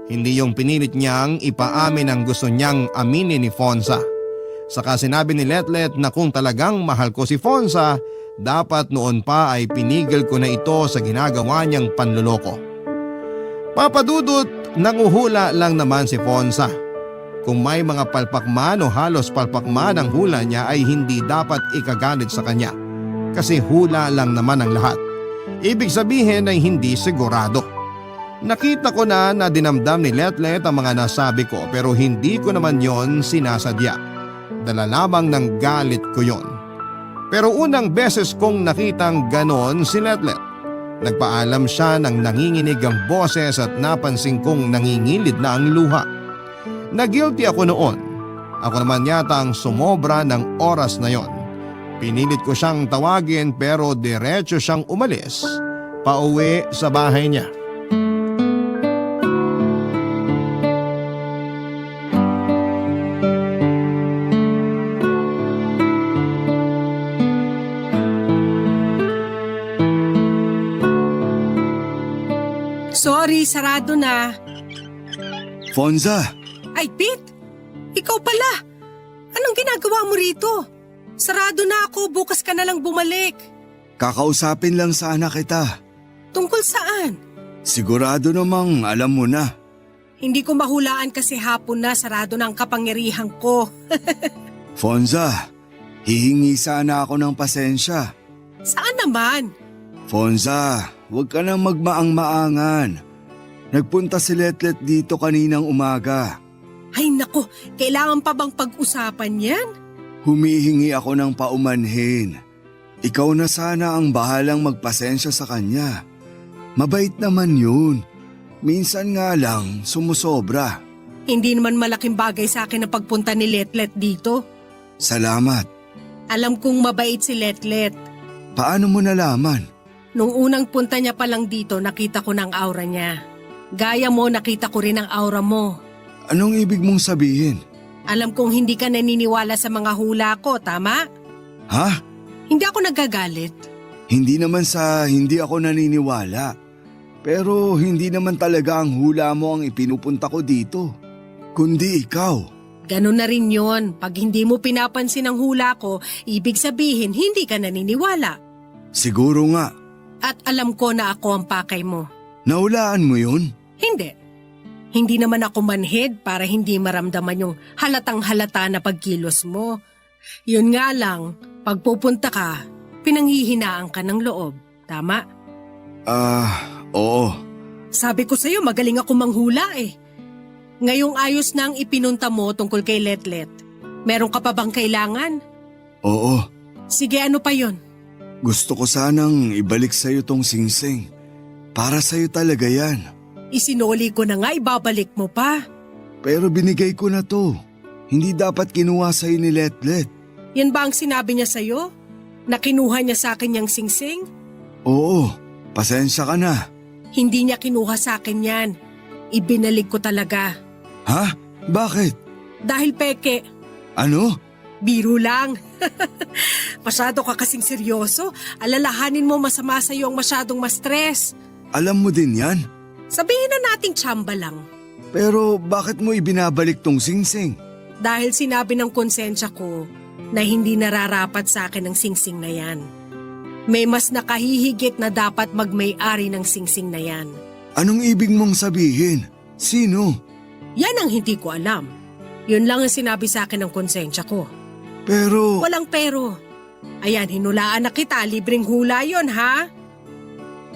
Hindi yung pinilit niyang ipaamin ang gusto niyang aminin ni Fonza. Saka sinabi ni Letlet na kung talagang mahal ko si Fonza, dapat noon pa ay pinigil ko na ito sa ginagawa niyang panluloko. Papadudot, nanguhula lang naman si Fonza. Kung may mga palpakman o halos palpakman ang hula niya ay hindi dapat ikagalit sa kanya. Kasi hula lang naman ang lahat. Ibig sabihin ay hindi sigurado. Nakita ko na dinamdam ni Letlet ang mga nasabi ko pero hindi ko naman yon sinasadya. Dala lamang ng galit ko yon. Pero unang beses kong nakitang ganon si Letlet. Nagpaalam siya ng nanginginig ang boses at napansin kong nangingilid na ang luha. Nagilty ako noon. Ako naman yata ang sumobra ng oras na yon. Pinilit ko siyang tawagin pero diretso siyang umalis. Pauwi sa bahay niya. Sorry, sarado na. Fonza, Ay, Pete! Ikaw pala! Anong ginagawa mo rito? Sarado na ako, bukas ka na lang bumalik. kakausapin lang sana kita. Tungkol saan? Sigurado namang alam mo na. Hindi ko mahulaan kasi hapon na sarado na ang kapangyarihan ko. Fonza, hihingi sana ako ng pasensya. Saan naman? Fonza, huwag ka nang magmaang-maangan. Nagpunta si Letlet dito kaninang umaga. Ay nako, kailangan pa bang pag-usapan yan? Humihingi ako ng paumanhin. Ikaw na sana ang bahalang magpasensya sa kanya. Mabait naman yun. Minsan nga lang sumusobra. Hindi naman malaking bagay sa akin ang pagpunta ni Letlet dito. Salamat. Alam kong mabait si Letlet. Paano mo nalaman? Nung unang punta niya pa lang dito, nakita ko ng aura niya. Gaya mo, nakita ko rin ang aura mo. Anong ibig mong sabihin? Alam kong hindi ka naniniwala sa mga hula ko, tama? Ha? Hindi ako nagagalit. Hindi naman sa hindi ako naniniwala. Pero hindi naman talaga ang hula mo ang ipinupunta ko dito. Kundi ikaw. Ganun na rin yon. Pag hindi mo pinapansin ang hula ko, ibig sabihin hindi ka naniniwala. Siguro nga. At alam ko na ako ang pakay mo. Nahulaan mo yun? Hindi. Hindi naman ako manhid para hindi maramdaman yung halatang halata na pagkilos mo. Yun nga lang, pag pupunta ka, pinanghihinaan ka ng loob. Tama? Oo. Sabi ko sa'yo, magaling ako manghula eh. Ngayong ayos na ang ipinunta mo tungkol kay Letlet. Meron ka pa bang kailangan? Oo. Sige, ano pa yon? Gusto ko sanang ibalik sa'yo tong singsing. Para sa'yo talaga yan. Isinuli ko na nga, ibabalik mo pa. Pero binigay ko na to. Hindi dapat kinuha sa'yo ni Letlet. Yan ba ang sinabi niya sa'yo? Na kinuha niya sa akin yung singsing? Oo, pasensya ka na. Hindi niya kinuha sa akin yan. Ibinalik ko talaga. Ha? Bakit? Dahil peke, Ano? biro lang. Masyado ka kasing seryoso. Alalahanin mo masama sa'yo ang masyadong ma-stress. Alam mo din yan. Sabihin na nating tsamba lang. Pero bakit mo ibinabalik tong singsing? Dahil sinabi ng konsensya ko na hindi nararapat sa akin ang singsing na yan. May mas nakahihigit na dapat magmay-ari ng singsing na yan. Anong ibig mong sabihin? Sino? Yan ang hindi ko alam. Yun lang ang sinabi sa akin ng konsensya ko. Pero… Walang pero. Ayan, hinulaan na kita. Libreng hula yon, ha?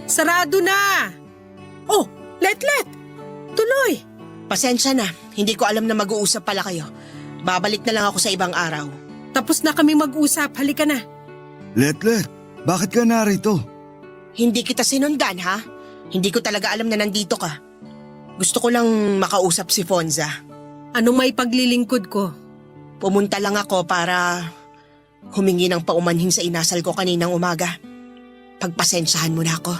Sarado na! Oh, Letlet! Tuloy! Pasensya na, hindi ko alam na mag-uusap pala kayo. Babalik na lang ako sa ibang araw. Tapos na kami mag-usap. Halika na. Letlet, bakit ka narito? Hindi kita sinundan, ha? Hindi ko talaga alam na nandito ka. Gusto ko lang makausap si Fonza. Anong may paglilingkod ko? Pumunta lang ako para humingi ng paumanhin sa inasal ko kaninang umaga. Pagpasensyahan mo na ako.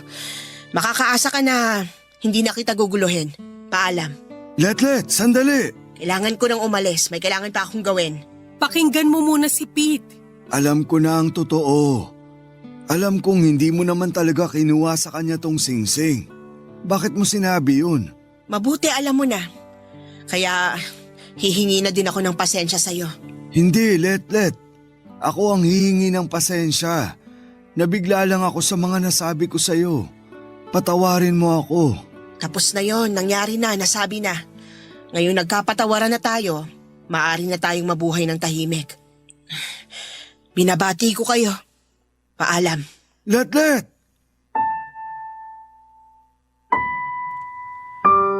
Makakaasa ka na hindi na kita guguluhin. Paalam. Letlet, sandali! Kailangan ko nang umalis. May kailangan pa akong gawin. Pakinggan mo muna si Pete. Alam ko na ang totoo. Alam kong hindi mo naman talaga kinuha sa kanya tong singsing. Bakit mo sinabi yun? Mabuti alam mo na. Kaya hihingi na din ako ng pasensya sa'yo. Hindi, Letlet. Ako ang hihingi ng pasensya. Nabigla lang ako sa mga nasabi ko sa'yo. Patawarin mo ako. Tapos na yon, nangyari na, nasabi na. Ngayon nagkapatawaran na tayo, maaari na tayong mabuhay ng tahimik. Binabati ko kayo. Paalam. Letlet!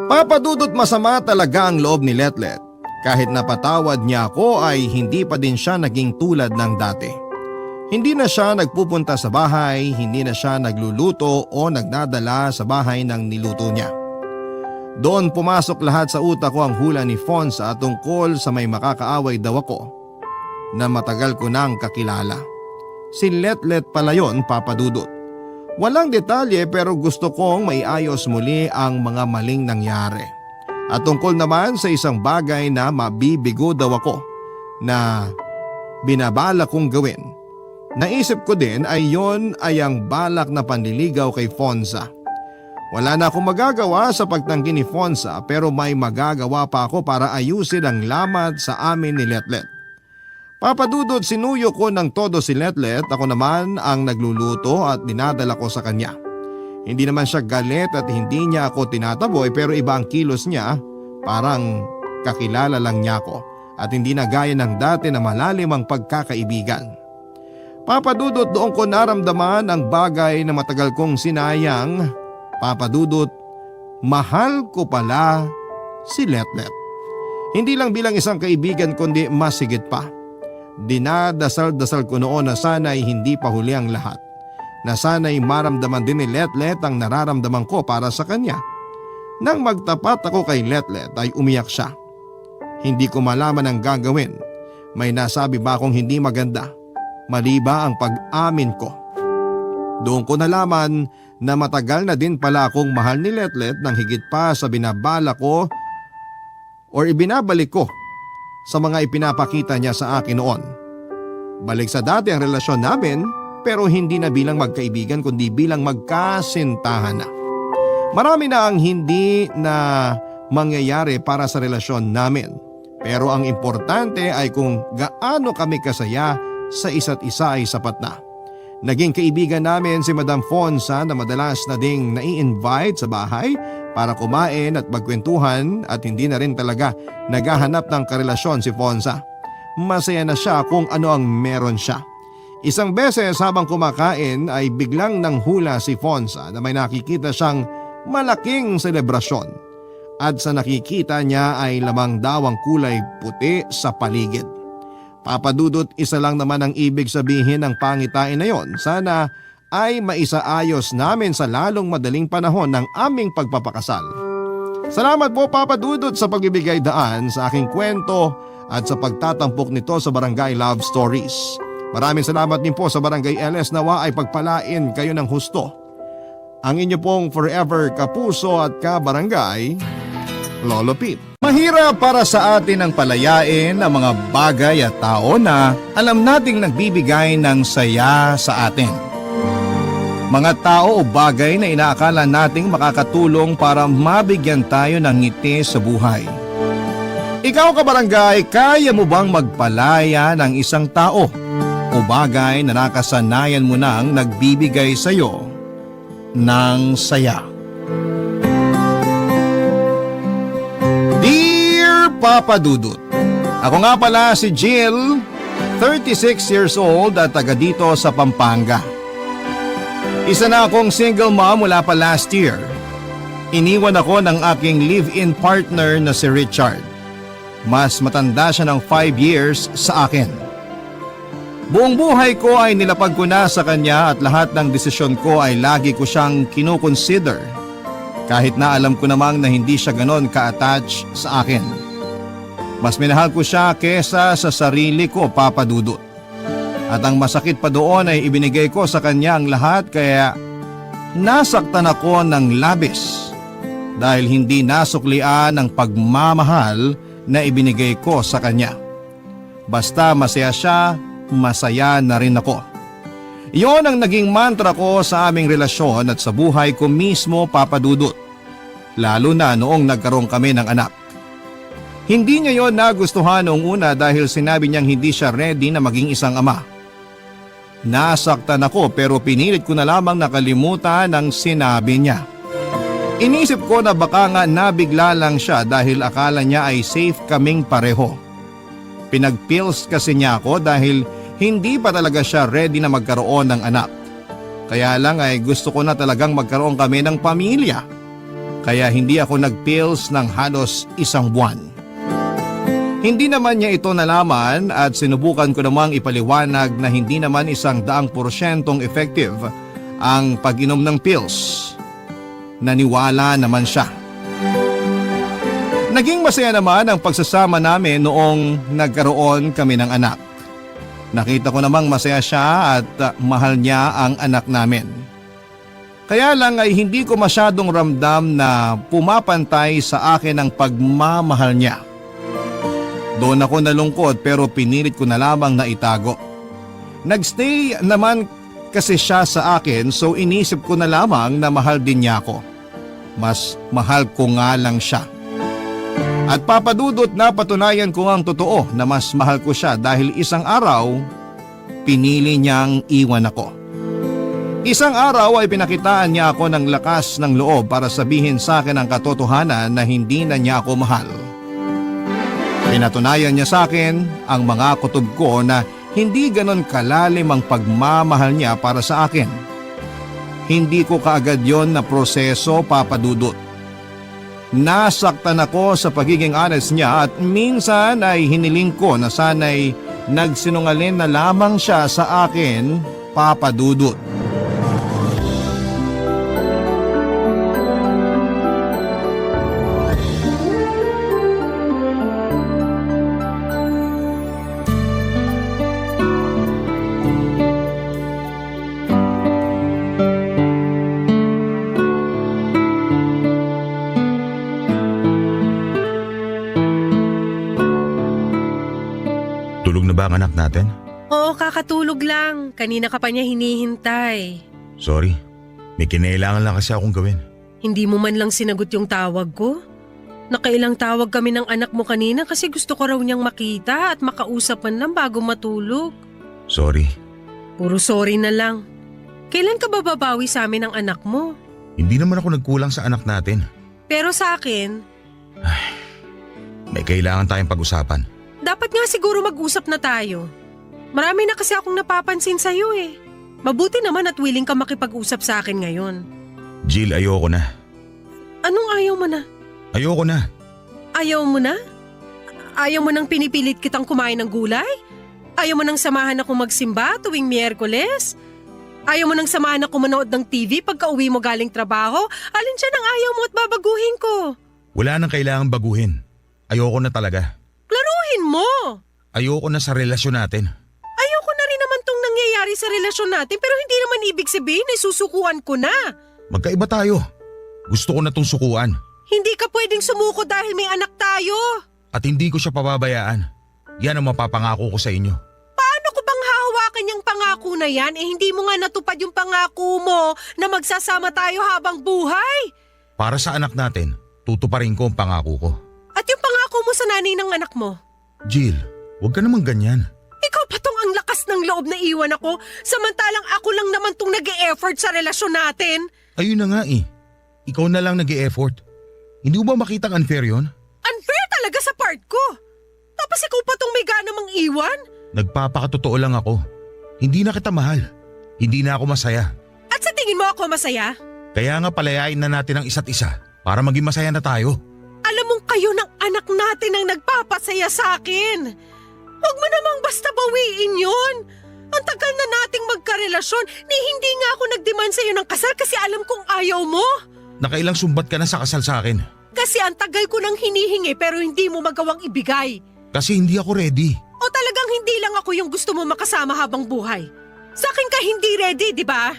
Papadudot masama talaga ang loob ni Letlet. Kahit napatawad niya ako ay hindi pa din siya naging tulad ng dati. Hindi na siya nagpupunta sa bahay, hindi na siya nagluluto o nagdadala sa bahay ng niluto niya. Doon pumasok lahat sa utak ko ang hula ni Fonza tungkol sa may makakaaway daw ako na matagal ko nang kakilala. Si Letlet pala yon, Papadudot. Walang detalye pero gusto kong maiayos muli ang mga maling nangyari. At tungkol naman sa isang bagay na mabibigo daw ako na binabala kong gawin. Naisip ko din ay yon ay ang balak na panliligaw kay Fonza. Wala na akong magagawa sa pagtanggi ni Fonza pero may magagawa pa ako para ayusin ang lamat sa amin ni Letlet. Papadudot sinuyo ko ng todo si Letlet, ako naman ang nagluluto at dinadala ko sa kanya. Hindi naman siya galit at hindi niya ako tinataboy pero iba ang kilos niya, parang kakilala lang niya ako at hindi na gaya ng dati na malalim ang pagkakaibigan. Papadudot doon ko naramdaman ang bagay na matagal kong sinayang. Papadudot, mahal ko pala si Letlet. Hindi lang bilang isang kaibigan kundi mas higit pa. Dinadasal-dasal ko noon na sana'y hindi pa huli ang lahat. Na sana'y maramdaman din ni Letlet ang nararamdaman ko para sa kanya. Nang magtapat ako kay Letlet ay umiyak siya. Hindi ko malaman ang gagawin. May nasabi ba akong hindi maganda? Mali ba ang pag-amin ko? Doon ko nalaman na matagal na din pala akong mahal ni Letlet nang higit pa sa binabala ko or ibinabalik ko sa mga ipinapakita niya sa akin noon. Balik sa dati ang relasyon namin pero hindi na bilang magkaibigan kundi bilang magkasintahan na. Marami na ang hindi na mangyayari para sa relasyon namin. Pero ang importante ay kung gaano kami kasaya sa isa't isa ay sapat na. Naging kaibigan namin si Madam Fonsa na madalas na ding nai-invite sa bahay para kumain at magkwentuhan at hindi na rin talaga naghahanap ng karelasyon si Fonsa. Masaya na siya kung ano ang meron siya. Isang beses habang kumakain ay biglang nanghula si Fonsa na may nakikita siyang malaking selebrasyon. At sa nakikita niya ay lamang daw ang kulay puti sa paligid. Papa Dudut, isa lang naman ang ibig sabihin ng pangitain na yon. Sana ay maisaayos namin sa lalong madaling panahon ng aming pagpapakasal. Salamat po Papa Dudut sa pagbibigay daan sa aking kwento at sa pagtatampok nito sa Barangay Love Stories. Maraming salamat din po sa Barangay LS, nawa ay pagpalain kayo ng husto. Ang inyo pong forever kapuso at kabarangay, Lolo Pete. Mahirap para sa atin ang palayain ang mga bagay at tao na alam nating nagbibigay ng saya sa atin. Mga tao o bagay na inaakala nating makakatulong para mabigyan tayo ng ngiti sa buhay. Ikaw kabarangay, kaya mo bang magpalaya ng isang tao o bagay na nakasanayan mo nang nagbibigay sa iyo ng saya? Dear Papa Dudut, ako nga pala si Jill, 36 years old at taga dito sa Pampanga. Isa na akong single mom mula pa last year. Iniwan ako ng aking live-in partner na si Richard. Mas matanda siya ng 5 years sa akin. Buong buhay ko ay nilapag ko na sa kanya at lahat ng desisyon ko ay lagi ko siyang kinukonsider. Kahit na alam ko namang na hindi siya ganon ka-attach sa akin. Mas minahal ko siya kesa sa sarili ko, Papa Dudut. At ang masakit pa doon ay ibinigay ko sa kanya ang lahat kaya nasaktan ako ng labis dahil hindi nasuklian ang pagmamahal na ibinigay ko sa kanya. Basta masaya siya, masaya na rin ako. Iyon ang naging mantra ko sa aming relasyon at sa buhay ko mismo, Papa Dudut. Lalo na noong nagkaroon kami ng anak. Hindi niya yon nagustuhan noong una dahil sinabi niyang hindi siya ready na maging isang ama. Nasaktan ako pero pinilit ko na lamang nakalimutan ang sinabi niya. Inisip ko na baka nga nabigla lang siya dahil akala niya ay safe kaming pareho. Pinagpills kasi niya ako dahil hindi pa talaga siya ready na magkaroon ng anak. Kaya lang ay gusto ko na talagang magkaroon kami ng pamilya. Kaya hindi ako nagpills ng halos 1 buwan. Hindi naman niya ito nalaman at sinubukan ko namang ipaliwanag na hindi naman 100% effective ang pag-inom ng pills. Naniwala naman siya. Naging masaya naman ang pagsasama namin noong nagkaroon kami ng anak. Nakita ko namang masaya siya at mahal niya ang anak namin. Kaya lang ay hindi ko masyadong ramdam na pumapantay sa akin ang pagmamahal niya. Doon ako nalungkot pero pinilit ko na lamang na itago. Nagstay naman kasi siya sa akin so inisip ko na lamang na mahal din niya ako. Mas mahal ko nga lang siya. At Papa Dudut, napatunayan ko ang totoo na mas mahal ko siya dahil isang araw, pinili niyang iwan ako. Isang araw ay pinakitaan niya ako ng lakas ng loob para sabihin sa akin ang katotohanan na hindi na niya ako mahal. Pinatunayan niya sa akin ang mga kutob ko na hindi ganon kalalim ang pagmamahal niya para sa akin. Hindi ko kaagad yon na proseso, Papa Dudut. Nasaktan ako sa pagiging honest niya at minsan ay hiniling ko na sana'y nagsinungaling na lamang siya sa akin, Papa Dudut. Tulog na ba ang anak natin? Oo, kakatulog lang. Kanina ka pa niya hinihintay. Sorry, may kinailangan lang kasi akong gawin. Hindi mo man lang sinagot yung tawag ko? Nakailang tawag kami ng anak mo kanina kasi gusto ko raw niyang makita at makausap man lang bago matulog. Sorry, Puro sorry na lang. Kailan ka ba babawi sa amin ng anak mo? Hindi naman ako nagkulang sa anak natin. Pero sa akin, May kailangan tayong pag-usapan. dapat nga siguro mag-usap na tayo. Marami na kasi akong napapansin sa'yo eh. Mabuti naman at willing ka makipag-usap sa akin ngayon. Jill, ayoko na. Anong ayaw mo na? Ayoko na. Ayaw mo na? Ayaw mo nang pinipilit kitang kumain ng gulay? Ayaw mo nang samahan ako magsimba tuwing Miyerkules? Ayaw mo nang samahan ako manood ng TV pagka uwi mo galing trabaho? Alin siya nang ayaw mo at babaguhin ko? Wala nang kailangan baguhin. Ayoko na talaga. Klaruhin mo! Ayoko na sa relasyon natin. Ayoko na rin naman tong nangyayari sa relasyon natin pero hindi naman ibig sabihin ay susukuan ko na. Magkaiba tayo. Gusto ko na tong sukuan. Hindi ka pwedeng sumuko dahil may anak tayo. At hindi ko siya pababayaan. Yan ang mapapangako ko sa inyo. Paano ko bang hahawakan yung pangako na yan hindi mo nga natupad yung pangako mo na magsasama tayo habang buhay? Para sa anak natin, tutuparin ko ang pangako ko. At yung pangako mo sa nanay ng anak mo? Jill, huwag ka naman ganyan. Ikaw pa tong ang lakas ng loob na iwan ako samantalang ako lang naman tong nag-e-effort sa relasyon natin. Ayun na nga eh. Ikaw na lang nag-e-effort. Hindi mo ba makitang unfair yun? Unfair talaga sa part ko. Tapos ikaw pa tong may gana mang iwan? Nagpapakatotoo lang ako. Hindi na kita mahal. Hindi na ako masaya. At sa tingin mo ako masaya? Kaya nga palayain na natin ang isa't isa para maging masaya na tayo. Alam mong kayo ng anak natin ang nagpapasaya sa akin. Huwag mo namang basta bawiin yun. Ang tagal na nating magkarelasyon ni hindi nga ako nag-demand sa iyo ng kasal kasi alam kong ayaw mo. Nakailang sumbat ka na sa kasal sa akin. Kasi ang tagal ko nang hinihingi pero hindi mo magawang ibigay. Kasi hindi ako ready. O talagang hindi lang ako yung gusto mo makasama habang buhay. Sa akin ka hindi ready, di ba?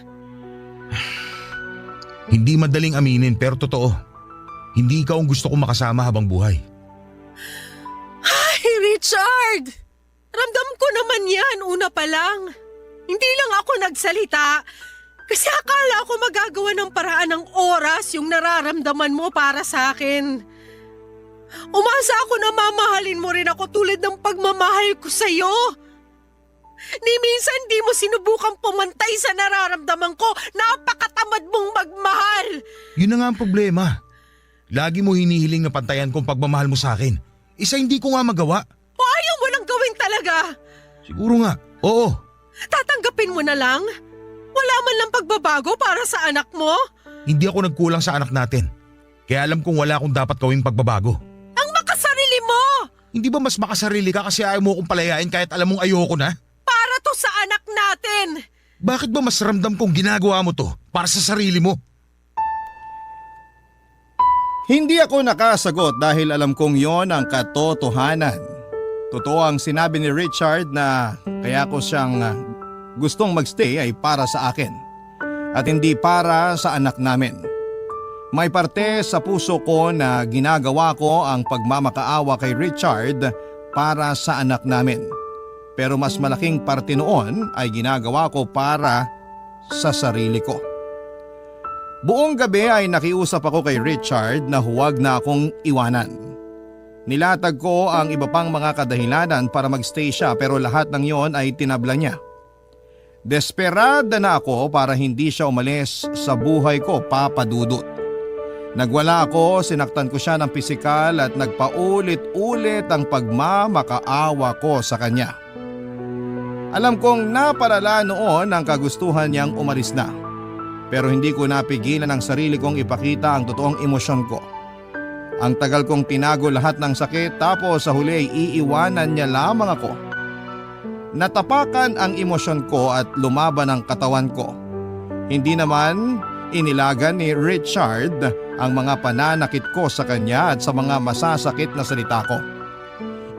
Hindi madaling aminin pero totoo. Hindi ikaw ang gusto kong makasama habang buhay. Ay, Richard! Ramdam ko naman yan una pa lang. Hindi lang ako nagsalita. Kasi akala ko magagawa ng paraan ng oras yung nararamdaman mo para sa akin. Umasa ako na mamahalin mo rin ako tulad ng pagmamahal ko sa'yo. Ni minsan di mo sinubukang pumantay sa nararamdaman ko. Napakatamad mong magmahal. Yun na nga ang problema. Lagi mo hinihiling na pantayan kong pagmamahal mo sa akin. Isa hindi ko nga magawa. O ayaw mo lang gawin talaga. Siguro nga, oo. Tatanggapin mo na lang. Wala man lang pagbabago para sa anak mo. Hindi ako nagkulang sa anak natin. Kaya alam kong wala akong dapat gawing pagbabago. Ang makasarili mo. Hindi ba mas makasarili ka kasi ayaw mo akong palayain kahit alam mong ayoko na? Para to sa anak natin. Bakit ba mas ramdam kong ginagawa mo to para sa sarili mo? Hindi ako nakasagot dahil alam kong yon ang katotohanan. Totoo ang sinabi ni Richard na kaya ko siyang gustong magstay ay para sa akin at hindi para sa anak namin. May parte sa puso ko na ginagawa ko ang pagmamakaawa kay Richard para sa anak namin. Pero mas malaking parte noon ay ginagawa ko para sa sarili ko. Buong gabi ay nakiusap ako kay Richard na huwag na akong iwanan. Nilatag ko ang iba pang mga kadahilanan para magstay siya pero lahat ng yon ay tinabla niya. Desperada na ako para hindi siya umalis sa buhay ko, Papa Dudut. Nagwala ako, sinaktan ko siya ng pisikal at nagpaulit-ulit ang pagmamakaawa ko sa kanya. Alam kong napalala noon ang kagustuhan niyang umalis na. Pero hindi ko napigilan ang sarili kong ipakita ang totoong emosyon ko. Ang tagal kong tinago lahat ng sakit tapos sa huli ay iiwanan niya lamang ako. Natapakan ang emosyon ko at lumaban ang katawan ko. Hindi naman inilagan ni Richard ang mga pananakit ko sa kanya at sa mga masasakit na salita ko.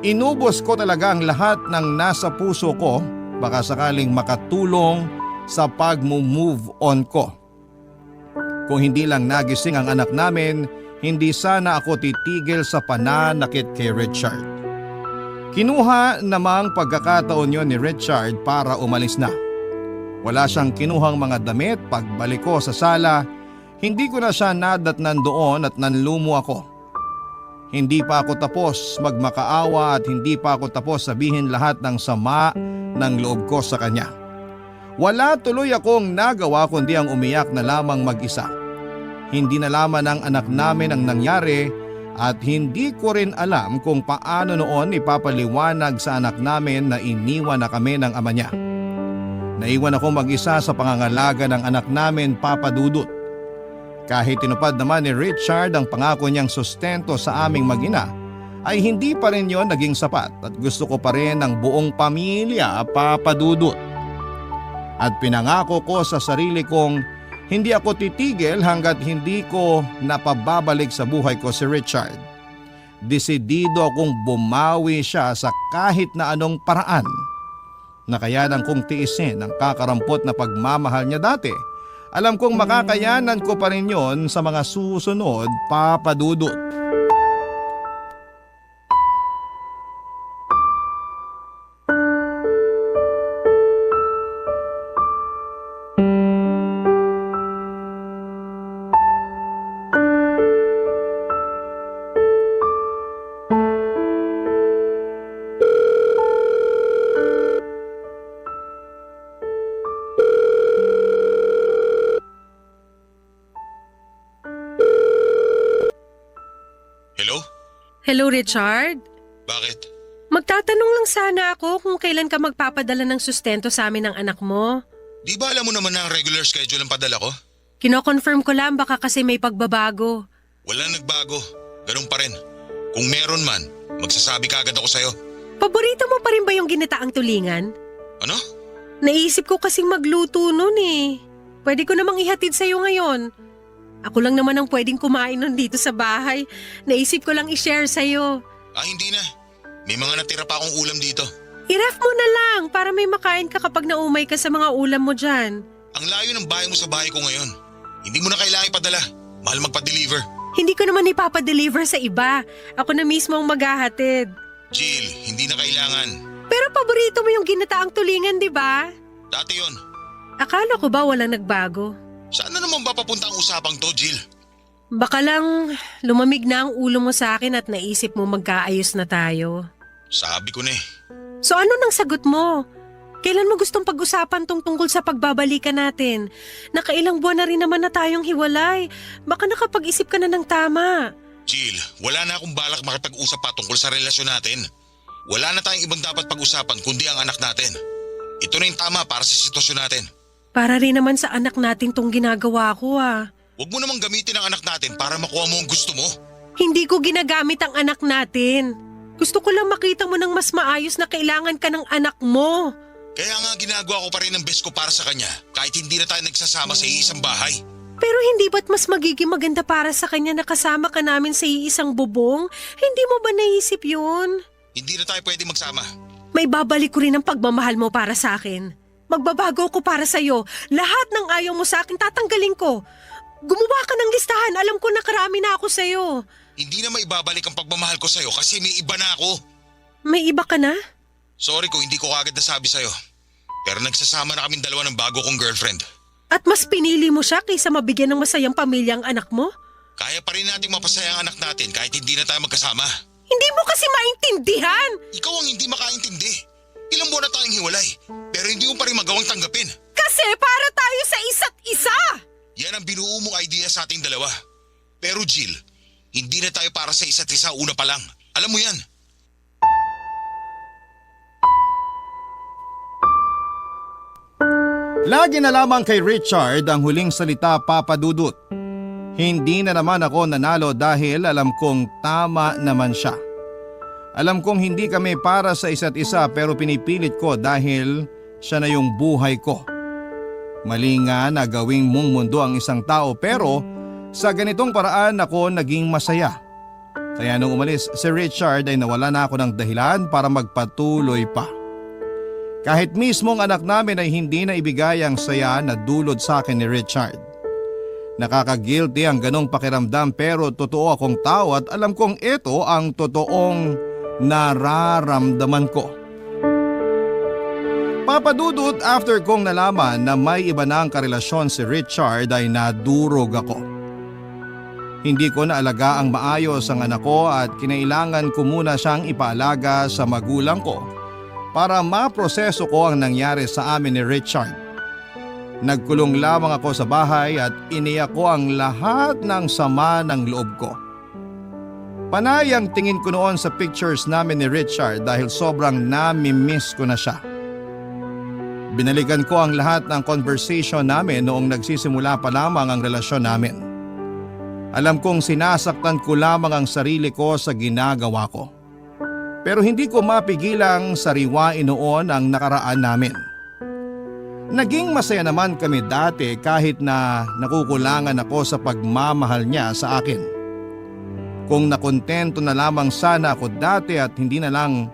Inubos ko talaga ang lahat ng nasa puso ko baka sakaling makatulong sa pag-move on ko. Kung hindi lang nagising ang anak namin, hindi sana ako titigil sa pananakit kay Richard. Kinuha namang pagkakataon yon ni Richard para umalis na. Wala siyang kinuhang mga damit pagbalik ko sa sala, hindi ko na siya nadatnan doon at nanlumo ako. Hindi pa ako tapos magmakaawa at hindi pa ako tapos sabihin lahat ng sama ng loob ko sa kanya. Wala tuloy akong nagawa kundi ang umiyak na lamang mag-isa. Hindi nalaman ng anak namin ang nangyari at hindi ko rin alam kung paano noon ipapaliwanag sa anak namin na iniwan na kami ng ama niya. Naiwan ako mag-isa sa pangangalaga ng anak namin, Papa Dudut. Kahit tinupad naman ni Richard ang pangako niyang sustento sa aming mag-ina, ay hindi pa rin yon naging sapat at gusto ko pa rin ng buong pamilya, Papa Dudut. At pinangako ko sa sarili kong hindi ako titigil hanggat hindi ko napababalik sa buhay ko si Richard. Desidido akong bumawi siya sa kahit na anong paraan. Nakayanan kong tiisin ang kakarampot na pagmamahal niya dati. Alam kong makakayanan ko pa rin yon sa mga susunod, Papa Dudut. Hello? Hello, Richard? Bakit? Magtatanong lang sana ako kung kailan ka magpapadala ng sustento sa amin ng anak mo. Di ba alam mo naman na ang regular schedule ang padala ko? Kino-confirm ko lang baka kasi may pagbabago. Wala nagbago. Ganun pa rin. Kung meron man, magsasabi kaagad ako sa'yo. Paborito mo pa rin ba yung ginataang tulingan? Ano? Naisip ko kasing magluto nun eh. Pwede ko namang ihatid sa'yo ngayon. Ako lang naman ang pwedeng kumain nun dito sa bahay. Naisip ko lang i-share sa'yo. Hindi na. May mga natira pa akong ulam dito. I-ref mo na lang para may makain ka kapag naumay ka sa mga ulam mo dyan. Ang layo ng bahay mo sa bahay ko ngayon. Hindi mo na kailangan ipadala. Mahal magpa-deliver. Hindi ko naman ipapadeliver sa iba. Ako na mismo ang maghahatid. Jill, hindi na kailangan. Pero paborito mo yung ginataang tulingan, di ba? Dati yon. Akala ko ba walang nagbago? Saan na naman ba papunta ang usapang to, Jill? Baka lang lumamig na ang ulo mo sa akin at naisip mo magkaayos na tayo. Sabi ko na eh. So ano nang sagot mo? Kailan mo gustong pag-usapan tungkol sa pagbabalikan natin? Nakailang buwan na rin naman na tayong hiwalay. Baka nakapag-isip ka na ng tama. Jill, wala na akong balak makipag-usap pa tungkol sa relasyon natin. Wala na tayong ibang dapat pag-usapan kundi ang anak natin. Ito na yung tama para sa sitwasyon natin. Para rin naman sa anak natin tong ginagawa ko ah. Huwag mo namang gamitin ang anak natin para makuha mo ang gusto mo. Hindi ko ginagamit ang anak natin. Gusto ko lang makita mo ng mas maayos na kailangan ka ng anak mo. Kaya nga ginagawa ko pa rin ang best ko para sa kanya kahit hindi na tayo nagsasama sa iisang bahay. Pero hindi ba't mas magiging maganda para sa kanya na kasama ka namin sa iisang bubong? Hindi mo ba naisip yun? Hindi na tayo pwede magsama. May babalik ko rin ang pagmamahal mo para sa akin. Magbabago ko para sa'yo. Lahat ng ayaw mo sa akin tatanggalin ko. Gumawa ka ng listahan. Alam ko na karami na ako sa'yo. Hindi na maibabalik ang pagmamahal ko sa'yo kasi may iba na ako. May iba ka na? Sorry kung hindi ko agad nasabi sa'yo. Pero nagsasama na kaming dalawa ng bago kong girlfriend. At mas pinili mo siya kaysa mabigyan ng masayang pamilya ang anak mo? Kaya pa rin natin mapasaya ang anak natin kahit hindi na tayo magkasama. Hindi mo kasi maintindihan! Ikaw ang hindi makaintindi. Ilang buwan na tayong hiwalay, pero hindi mo pa rin magawang tanggapin. Kasi para tayo sa isa't isa! Yan ang binuo mong idea sa ating dalawa. Pero Jill, hindi na tayo para sa isa't isa una pa lang. Alam mo yan. Lagi na lamang kay Richard ang huling salita, Papa Dudut. Hindi na naman ako nanalo dahil alam kong tama naman siya. Alam kong hindi kami para sa isa't isa pero pinipilit ko dahil siya na yung buhay ko. Mali nga na gawing mong mundo ang isang tao pero sa ganitong paraan ako naging masaya. Kaya nung umalis si Richard ay nawala na ako ng dahilan para magpatuloy pa. Kahit mismong anak namin ay hindi na ibigay ang saya na dulot sa akin ni Richard. Nakaka-guilty ang ganong pakiramdam pero totoo akong tao at alam kong ito ang totoong nararamdaman ko. Papadudot, after kong nalaman na may iba na ang karelasyon si Richard ay nadurog ako. Hindi ko naalaga ang maayos ang anak ko at kinailangan ko muna siyang ipaalaga sa magulang ko para maproseso ko ang nangyari sa amin ni Richard. Nagkulong lamang ako sa bahay at iniyak ko ang lahat ng sama ng loob ko. Panay ang tingin ko noon sa pictures namin ni Richard dahil sobrang nami-miss ko na siya. Binalikan ko ang lahat ng conversation namin noong nagsisimula pa lamang ang relasyon namin. Alam kong sinasaktan ko lamang ang sarili ko sa ginagawa ko. Pero hindi ko mapigilang sariwain noon ang nakaraan namin. Naging masaya naman kami dati kahit na nakukulangan ako sa pagmamahal niya sa akin. Kung nakontento na lamang sana ako dati at hindi na lang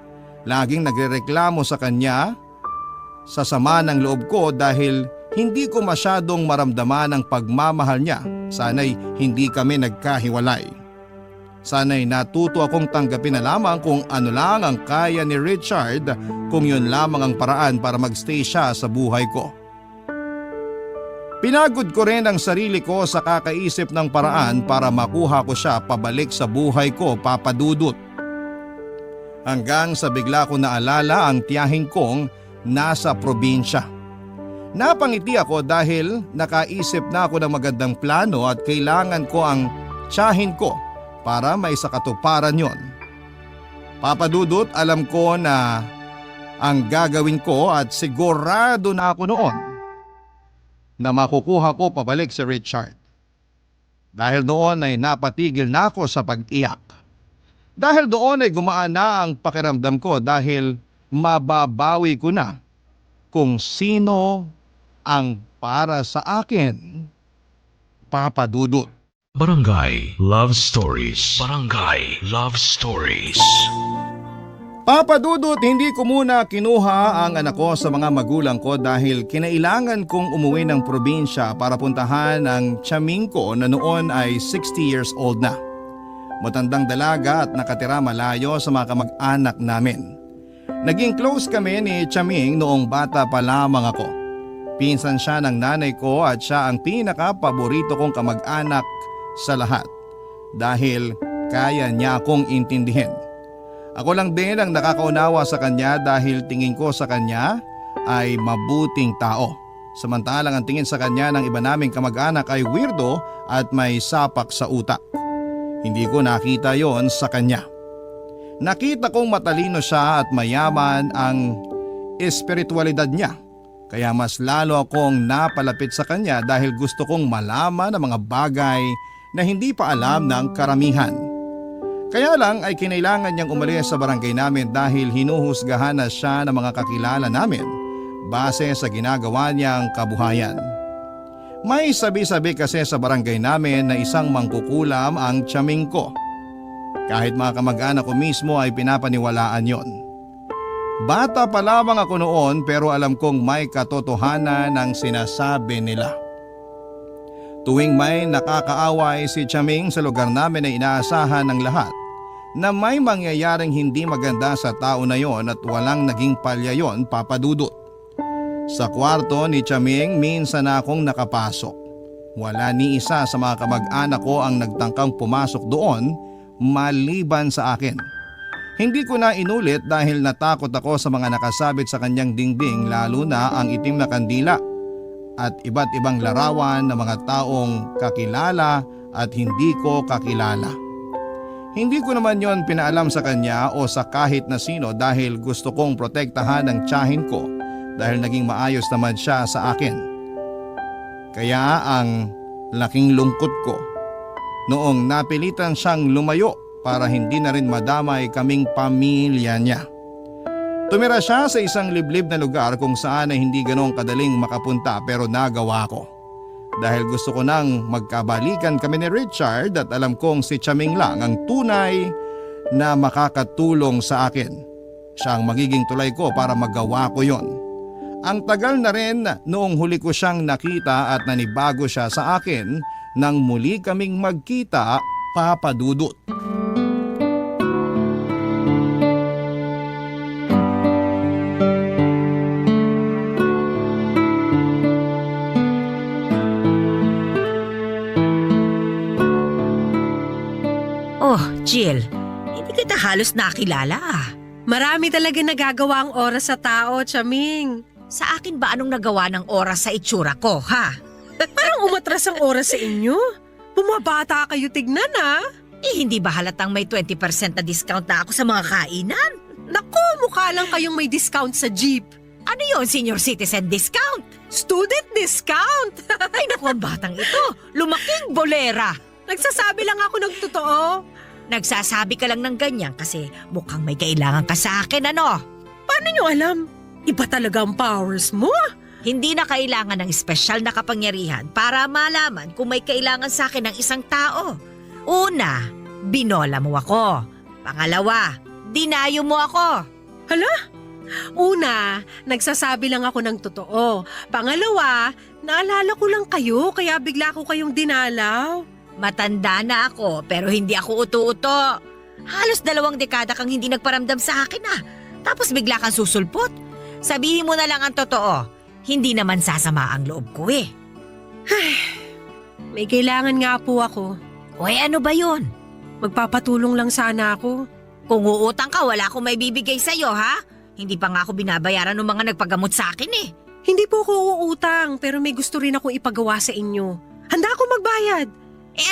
laging nagrereklamo sa kanya sa sama ng loob ko dahil hindi ko masyadong maramdaman ang pagmamahal niya, sana'y hindi kami nagkahiwalay. Sana'y natuto akong tanggapin na lamang kung ano lang ang kaya ni Richard kung yun lamang ang paraan para magstay siya sa buhay ko. Pinagod ko rin ang sarili ko sa kakaisip ng paraan para makuha ko siya pabalik sa buhay ko, Papa Dudut. Hanggang sa bigla ko naalala ang tiyahin kong nasa probinsya. Napangiti ako dahil nakaisip na ako ng magandang plano at kailangan ko ang tiyahin ko para maisakatuparan yon. Papa Dudut, alam ko na ang gagawin ko at sigurado na ako noon na makukuha ko pabalik si Richard. Dahil doon ay napatigil na ako sa pag-iyak. Dahil doon ay gumaan na ang pakiramdam ko dahil mababawi ko na kung sino ang para sa akin, Papa Dudut. Barangay Love Stories. Barangay Love Stories. Papa Dudut, hindi ko muna kinuha ang anak ko sa mga magulang ko dahil kinailangan kong umuwi ng probinsya para puntahan ang tiyaming ko na noon ay 60 years old na. Matandang dalaga at nakatira malayo sa mga kamag-anak namin. Naging close kami ni Tiyaming noong bata pa lamang ako. Pinsan siya ng nanay ko at siya ang pinaka-paborito kong kamag-anak sa lahat dahil kaya niya akong intindihin. Ako lang din ang nakakaunawa sa kanya dahil tingin ko sa kanya ay mabuting tao. Samantalang ang tingin sa kanya ng iba naming kamag-anak ay weirdo at may sapak sa utak. Hindi ko nakita yon sa kanya. Nakita kong matalino siya at mayaman ang espiritualidad niya. Kaya mas lalo akong napalapit sa kanya dahil gusto kong malaman ang mga bagay na hindi pa alam ng karamihan. Kaya lang ay kinailangan niyang umalis sa barangay namin dahil hinuhusgahan na siya ng mga kakilala namin base sa ginagawa niyang kabuhayan. May sabi-sabi kasi sa barangay namin na isang mangkukulam ang tiyaming ko. Kahit mga kamag-anak ko mismo ay pinapaniwalaan yon. Bata pa lamang ako noon pero alam kong may katotohanan ng sinasabi nila. Tuwing may nakakaaway si Tiyaming sa lugar namin ay inaasahan ng lahat na may mangyayaring hindi maganda sa tao na yon at walang naging palya yon, Papa Dudut. Sa kwarto ni Tiyaming minsan na akong nakapasok. Wala ni isa sa mga kamag-anak ko ang nagtangkang pumasok doon maliban sa akin. Hindi ko na inulit dahil natakot ako sa mga nakasabit sa kanyang dingding lalo na ang itim na kandila at iba't ibang larawan ng mga taong kakilala at hindi ko kakilala. Hindi ko naman yon pinaalam sa kanya o sa kahit na sino dahil gusto kong protektahan ang tiyahin ko dahil naging maayos naman siya sa akin. Kaya ang laking lungkot ko noong napilitan siyang lumayo para hindi na rin madamay kaming pamilya niya. Tumira siya sa isang liblib na lugar kung saan ay hindi ganoong kadaling makapunta pero nagawa ko. Dahil gusto ko nang magkabalikan kami ni Richard at alam kong si Tiyaming lang ang tunay na makakatulong sa akin. Siya ang magiging tulay ko para magawa ko yon. Ang tagal na rin noong huli ko siyang nakita at nanibago siya sa akin nang muli kaming magkita, Papa Dudut. Oh, Jill, hindi kita halos nakilala ah. Marami talaga nagagawa ang oras sa tao, Tiyaming. Sa akin ba anong nagawa ng oras sa itsura ko, ha? Parang umatras ang oras sa inyo. Bumabata kayo tignan Hindi ba halatang may 20% na discount na ako sa mga kainan? Naku, mukha lang kayong may discount sa jeep. Ano yon, senior citizen discount? Student discount! Ay naku, ang batang ito. Lumaking bolera. Nagsasabi lang ako ng totoo. Nagsasabi ka lang ng ganyan kasi mukhang may kailangan ka sa akin, ano? Paano nyo alam? Iba talaga ang powers mo. Hindi na kailangan ng espesyal na kapangyarihan para malaman kung may kailangan sa akin ng isang tao. Una, binola mo ako. Pangalawa, dinayo mo ako. Hala? Una, nagsasabi lang ako ng totoo. Pangalawa, naalala ko lang kayo kaya bigla ko kayong dinalaw. Matanda na ako pero hindi ako uto-uto. Halos 2 dekada kang hindi nagparamdam sa akin Tapos bigla kang susulpot. Sabihin mo na lang ang totoo. Hindi naman sasama ang loob ko May kailangan nga po ako. O ano ba yun? Magpapatulong lang sana ako. Kung uutang ka, wala akong may bibigay sa'yo, ha? Hindi pa nga ako binabayaran ng mga nagpagamot sa akin Hindi po ako uutang pero may gusto rin akong ipagawa sa inyo. Handa ako magbayad.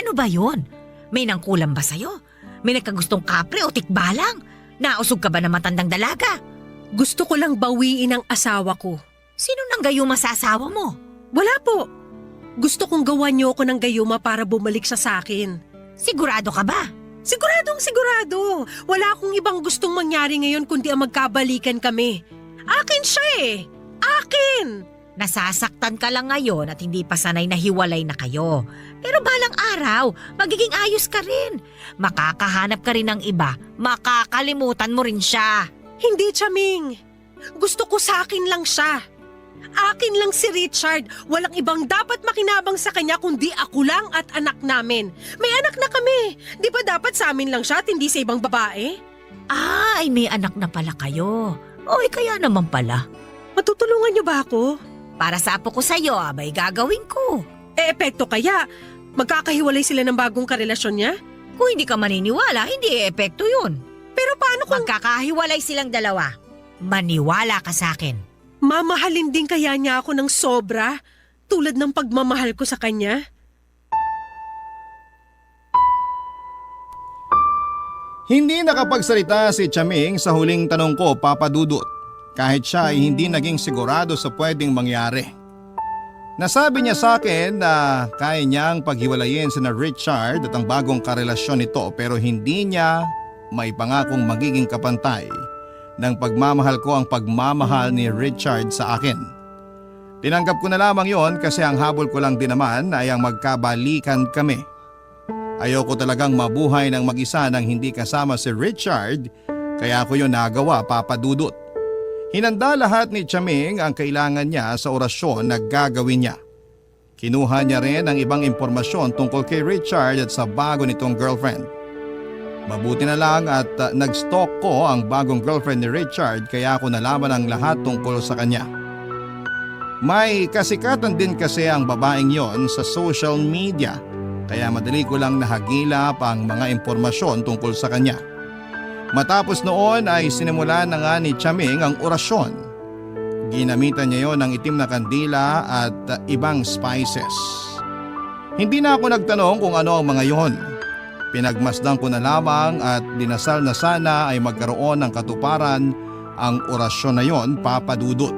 Ano ba yun? May nangkulam ba sa'yo? May nagkagustong kapre o tikbalang? Nausog ka ba ng matandang dalaga? Gusto ko lang bawiin ang asawa ko. Sino nang gayuma sa asawa mo? Wala po. Gusto kong gawan niyo ako ng gayuma para bumalik siya sa akin. Sigurado ka ba? Siguradong sigurado. Wala akong ibang gustong mangyari ngayon kundi ang magkabalikan kami. Akin siya Akin! Nasasaktan ka lang ngayon at hindi pa sanay na hiwalay na kayo. Pero balang araw, magiging ayos ka rin. Makakahanap ka rin ng iba. Makakalimutan mo rin siya. Hindi, Chaming. Gusto ko sa akin lang siya. Akin lang si Richard. Walang ibang dapat makinabang sa kanya kundi ako lang at anak namin. May anak na kami. Di ba dapat sa amin lang siya at hindi sa ibang babae? Ay, may anak na pala kayo. Oy, kaya naman pala. Matutulungan niyo ba ako? Para sa apo ko sa'yo, abay gagawin ko. Epekto kaya? Magkakahiwalay sila ng bagong karelasyon niya? Kung hindi ka maniniwala, hindi epekto yun. Pero paano kung Magkakahiwalay silang dalawa. Maniwala ka sa akin. mamahalin din kaya niya ako ng sobra? Tulad ng pagmamahal ko sa kanya? Hindi nakapagsalita si Chaming sa huling tanong ko, Papa Dudut, kahit siya ay hindi naging sigurado sa pwedeng mangyari. Nasabi niya sa akin na kaya niyang paghiwalayin sina Richard at ang bagong karelasyon nito pero hindi niya may pangakong magiging kapantay ng pagmamahal ko ang pagmamahal ni Richard sa akin. Tinanggap ko na lamang yon kasi ang habol ko lang din naman ay ang magkabalikan kami. Ayoko talagang mabuhay ng mag-isa nang hindi kasama si Richard kaya ako yun nagawa, Papa Dudut. Hinanda lahat ni Chaming ang kailangan niya sa orasyon na gagawin niya. Kinuha niya rin ang ibang impormasyon tungkol kay Richard at sa bago nitong girlfriend. Mabuti na lang at nag-stalk ko ang bagong girlfriend ni Richard kaya ako nalaman ang lahat tungkol sa kanya. May kasikatan din kasi ang babaeng yon sa social media kaya madali ko lang nahagilap ang mga impormasyon tungkol sa kanya. Matapos noon ay sinimulan na nga ni Chaming ang orasyon. Ginamitan niya yon ng itim na kandila at ibang spices. Hindi na ako nagtanong kung ano ang mga yon. Pinagmasdan ko na lamang at dinasal na sana ay magkaroon ng katuparan ang orasyon na yon, Papa Dudut.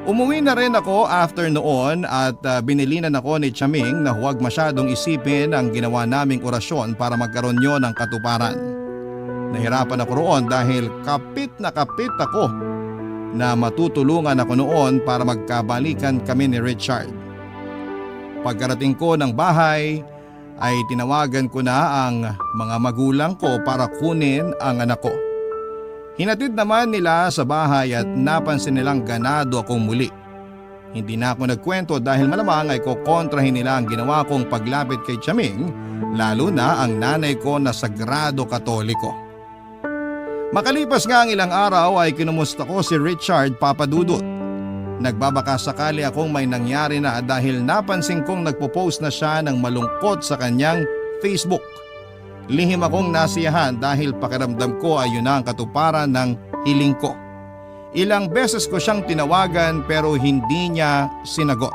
Umuwi na rin ako after noon at binilinan ako ni Chaming na huwag masyadong isipin ang ginawa naming orasyon para magkaroon yon ng katuparan. Nahirapan ako roon dahil kapit ako na matutulungan ako noon para magkabalikan kami ni Richard. Pagkarating ko ng bahay ay tinawagan ko na ang mga magulang ko para kunin ang anak ko. Hinatid naman nila sa bahay at napansin nilang ganado akong muli. Hindi na ako nagkwento dahil malamang ay kukontrahin nila ang ginawa kong paglapit kay Chaming, lalo na ang nanay ko na sagrado katoliko. Makalipas nga ang ilang araw ay kinumusta ko si Richard, Papa Dudut. Nagbabaka sakali akong may nangyari na dahil napansin kong nagpo-post na siya ng malungkot sa kanyang Facebook. Lihim akong nasiyahan dahil pakiramdam ko ay yun na ang katuparan ng hiling ko. Ilang beses ko siyang tinawagan pero hindi niya sinagot.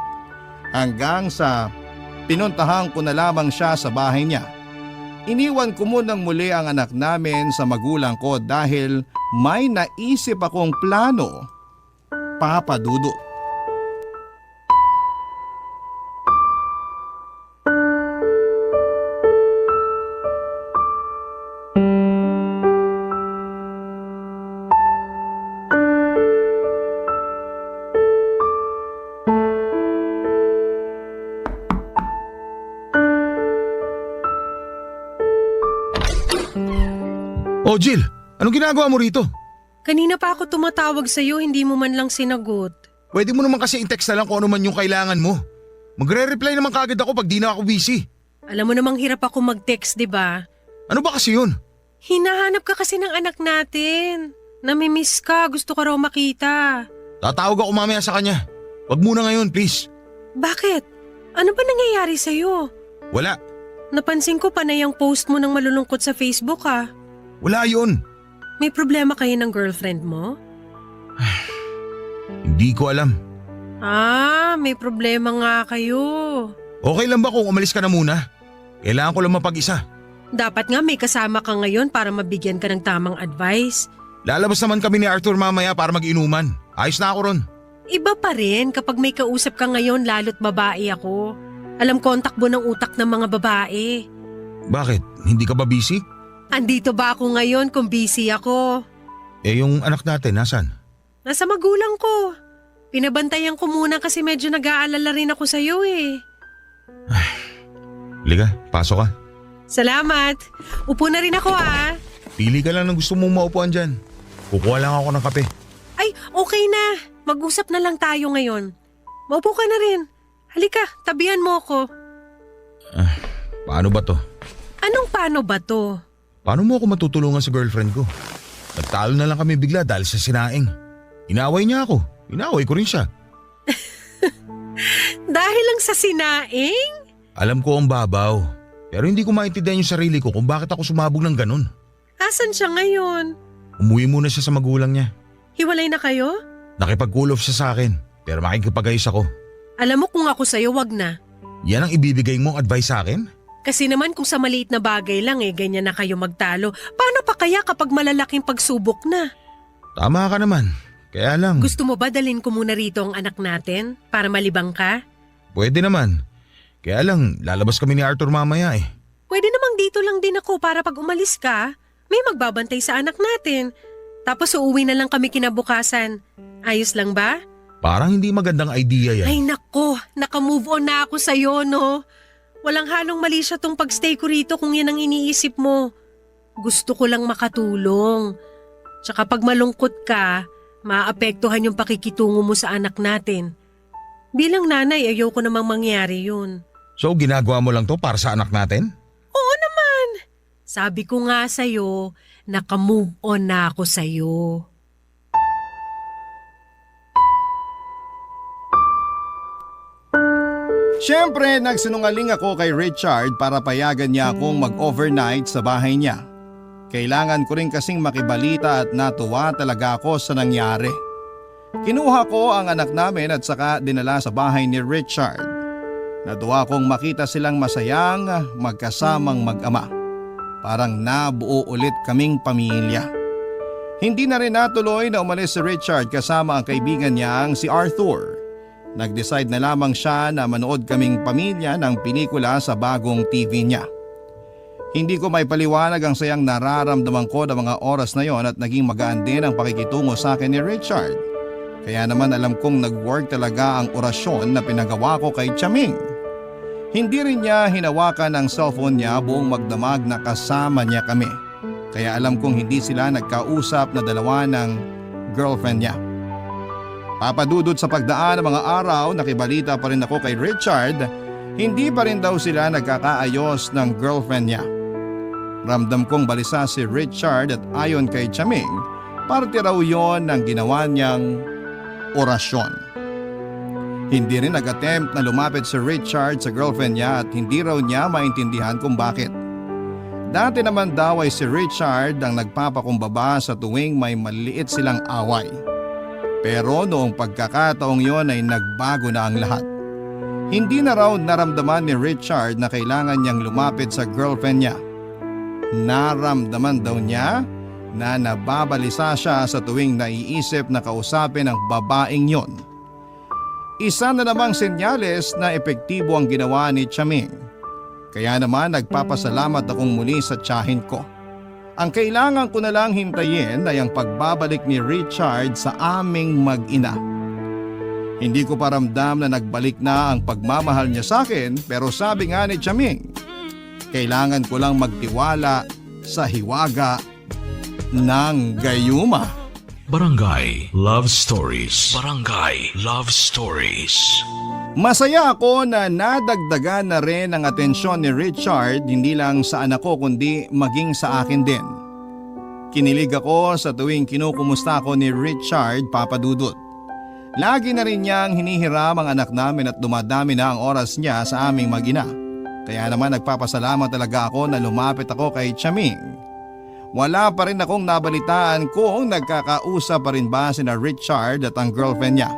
Hanggang sa pinuntahan ko na lamang siya sa bahay niya. Iniwan ko munang muli ang anak namin sa magulang ko dahil may naisip akong plano, Papa Dudut. Oh Jill, anong ginagawa mo rito? Kanina pa ako tumatawag sa'yo, hindi mo man lang sinagot. Pwede mo naman kasi i-text na lang kung ano man yung kailangan mo. Magre-reply naman kagad ako pag di na ako busy. Alam mo namang hirap ako mag-text, di ba? Ano ba kasi yun? Hinahanap ka kasi ng anak natin. Namimiss ka, gusto ka raw makita. Tatawag ako mamaya sa kanya. Wag muna ngayon, please. Bakit? Ano ba nangyayari sa'yo? Wala. Napansin ko panay ang post mo ng malulungkot sa Facebook ah. Wala yun. May problema kayo ng girlfriend mo? Hindi ko alam. Ah, may problema nga kayo. Okay lang ba kung umalis ka na muna? Kailangan ko lang mapag-isa. Dapat nga may kasama ka ngayon para mabigyan ka ng tamang advice. Lalabas naman kami ni Arthur mamaya para mag-inuman. Ayos na ako ron. Iba pa rin kapag may kausap ka ngayon lalo't babae ako. Alam ko ang takbo ng utak ng mga babae. Bakit? Hindi ka ba busy? Andito ba ako ngayon kung busy ako? Eh yung anak natin, nasan? Nasa magulang ko. Pinabantayan ko muna kasi medyo nag-aalala rin ako sa'yo eh. Liga, pasok ka. Salamat. Upo na rin ako ah. Pili ka lang ng gusto mong maupuan dyan. Kukuha lang ako ng kape. Ay, okay na. Mag-usap na lang tayo ngayon. Maupo ka na rin. Halika, tabihan mo ako. Paano ba to? Anong paano ba to? Paano mo ako matutulungan sa girlfriend ko? Nagtalo na lang kami bigla dahil sa sinaing. Inaway niya ako. Inaway ko rin siya. Dahil lang sa sinaing? Alam ko ang babaw. Pero hindi ko maintindihan yung sarili ko kung bakit ako sumabog ng ganun. Asan siya ngayon? Umuwi muna siya sa magulang niya. Hiwalay na kayo? Nakipag-cool off siya sa akin. Pero makikipagayos ako. Alam mo kung ako sa'yo, wag na. Yan ang ibibigay mong advice sa akin? Kasi naman kung sa maliit na bagay lang ganyan na kayo magtalo. Paano pa kaya kapag malalaking pagsubok na? Tama ka naman. Kaya lang. Gusto mo ba dalhin ko muna rito ang anak natin para malibang ka? Pwede naman. Kaya lang, lalabas kami ni Arthur mamaya eh. Pwede namang dito lang din ako para pag umalis ka, may magbabantay sa anak natin. Tapos uuwi na lang kami kinabukasan. Ayos lang ba? Parang hindi magandang idea yan. Ay nako, naka-move on na ako sa'yo no. Walang halong mali siya tong pagstay ko rito kung yan ang iniisip mo. Gusto ko lang makatulong. Tsaka pag malungkot ka, maapektuhan yung pakikitungo mo sa anak natin. Bilang nanay, ayoko namang mangyari yun. So ginagawa mo lang to para sa anak natin? Oo naman. Sabi ko nga sa'yo, naka-move on na ako sa'yo. Siyempre, nagsinungaling ako kay Richard para payagan niya akong mag-overnight sa bahay niya. Kailangan ko rin kasing makibalita at natuwa talaga ako sa nangyari. Kinuha ko ang anak namin at saka dinala sa bahay ni Richard. Natuwa kong makita silang masayang magkasamang mag-ama. Parang nabuo ulit kaming pamilya. Hindi na rin natuloy na umalis si Richard kasama ang kaibigan niyang si Arthur. Nag-decide na lamang siya na manood kaming pamilya ng pelikula sa bagong TV niya. Hindi ko may paliwanag ang sayang nararamdaman ko ng mga oras na yon at naging magaan din ang pakikitungo sa akin ni Richard. Kaya naman alam kong nag-work talaga ang orasyon na pinagawa ko kay Chaming. Hindi rin niya hinawakan ang cellphone niya buong magdamag na kasama niya kami. Kaya alam kong hindi sila nagkausap na dalawa ng girlfriend niya. Papadudod sa pagdaan ng mga araw, nakibalita pa rin ako kay Richard, hindi pa rin daw sila nagkakaayos ng girlfriend niya. Ramdam kong balisa si Richard at ayon kay Chaming, parte raw yon ng ginawa niyang orasyon. Hindi rin nag-attempt na lumapit si Richard sa girlfriend niya at hindi raw niya maintindihan kung bakit. Dati naman daw ay si Richard ang nagpapakumbaba sa tuwing may maliit silang away. Pero noong pagkakataong yon ay nagbago na ang lahat. Hindi na raw naramdaman ni Richard na kailangan niyang lumapit sa girlfriend niya. Naramdaman daw niya na nababalisa siya sa tuwing naiisip na kausapin ang babaeng yon. Isa na namang senyales na epektibo ang ginawa ni Chaming. Kaya naman nagpapasalamat akong muli sa tiyahin ko. Ang kailangan ko na lang hintayin ay ang pagbabalik ni Richard sa aming mag-ina. Hindi ko pa ramdam na nagbalik na ang pagmamahal niya sa akin, pero sabi nga ni Chaming, kailangan ko lang magtiwala sa hiwaga ng gayuma. Barangay Love Stories. Barangay Love Stories. Masaya ako na nadagdagan na rin ang atensyon ni Richard hindi lang sa anak ko kundi maging sa akin din. Kinilig ako sa tuwing kinukumusta ko ni Richard, Papa Dudut. Lagi na rin niyang hinihiram ang anak namin at dumadami na ang oras niya sa aming mag-ina. Kaya naman nagpapasalamat talaga ako na lumapit ako kay Chaming. Wala pa rin akong nabalitaan kung nagkakausap pa rin ba sina Richard at ang girlfriend niya.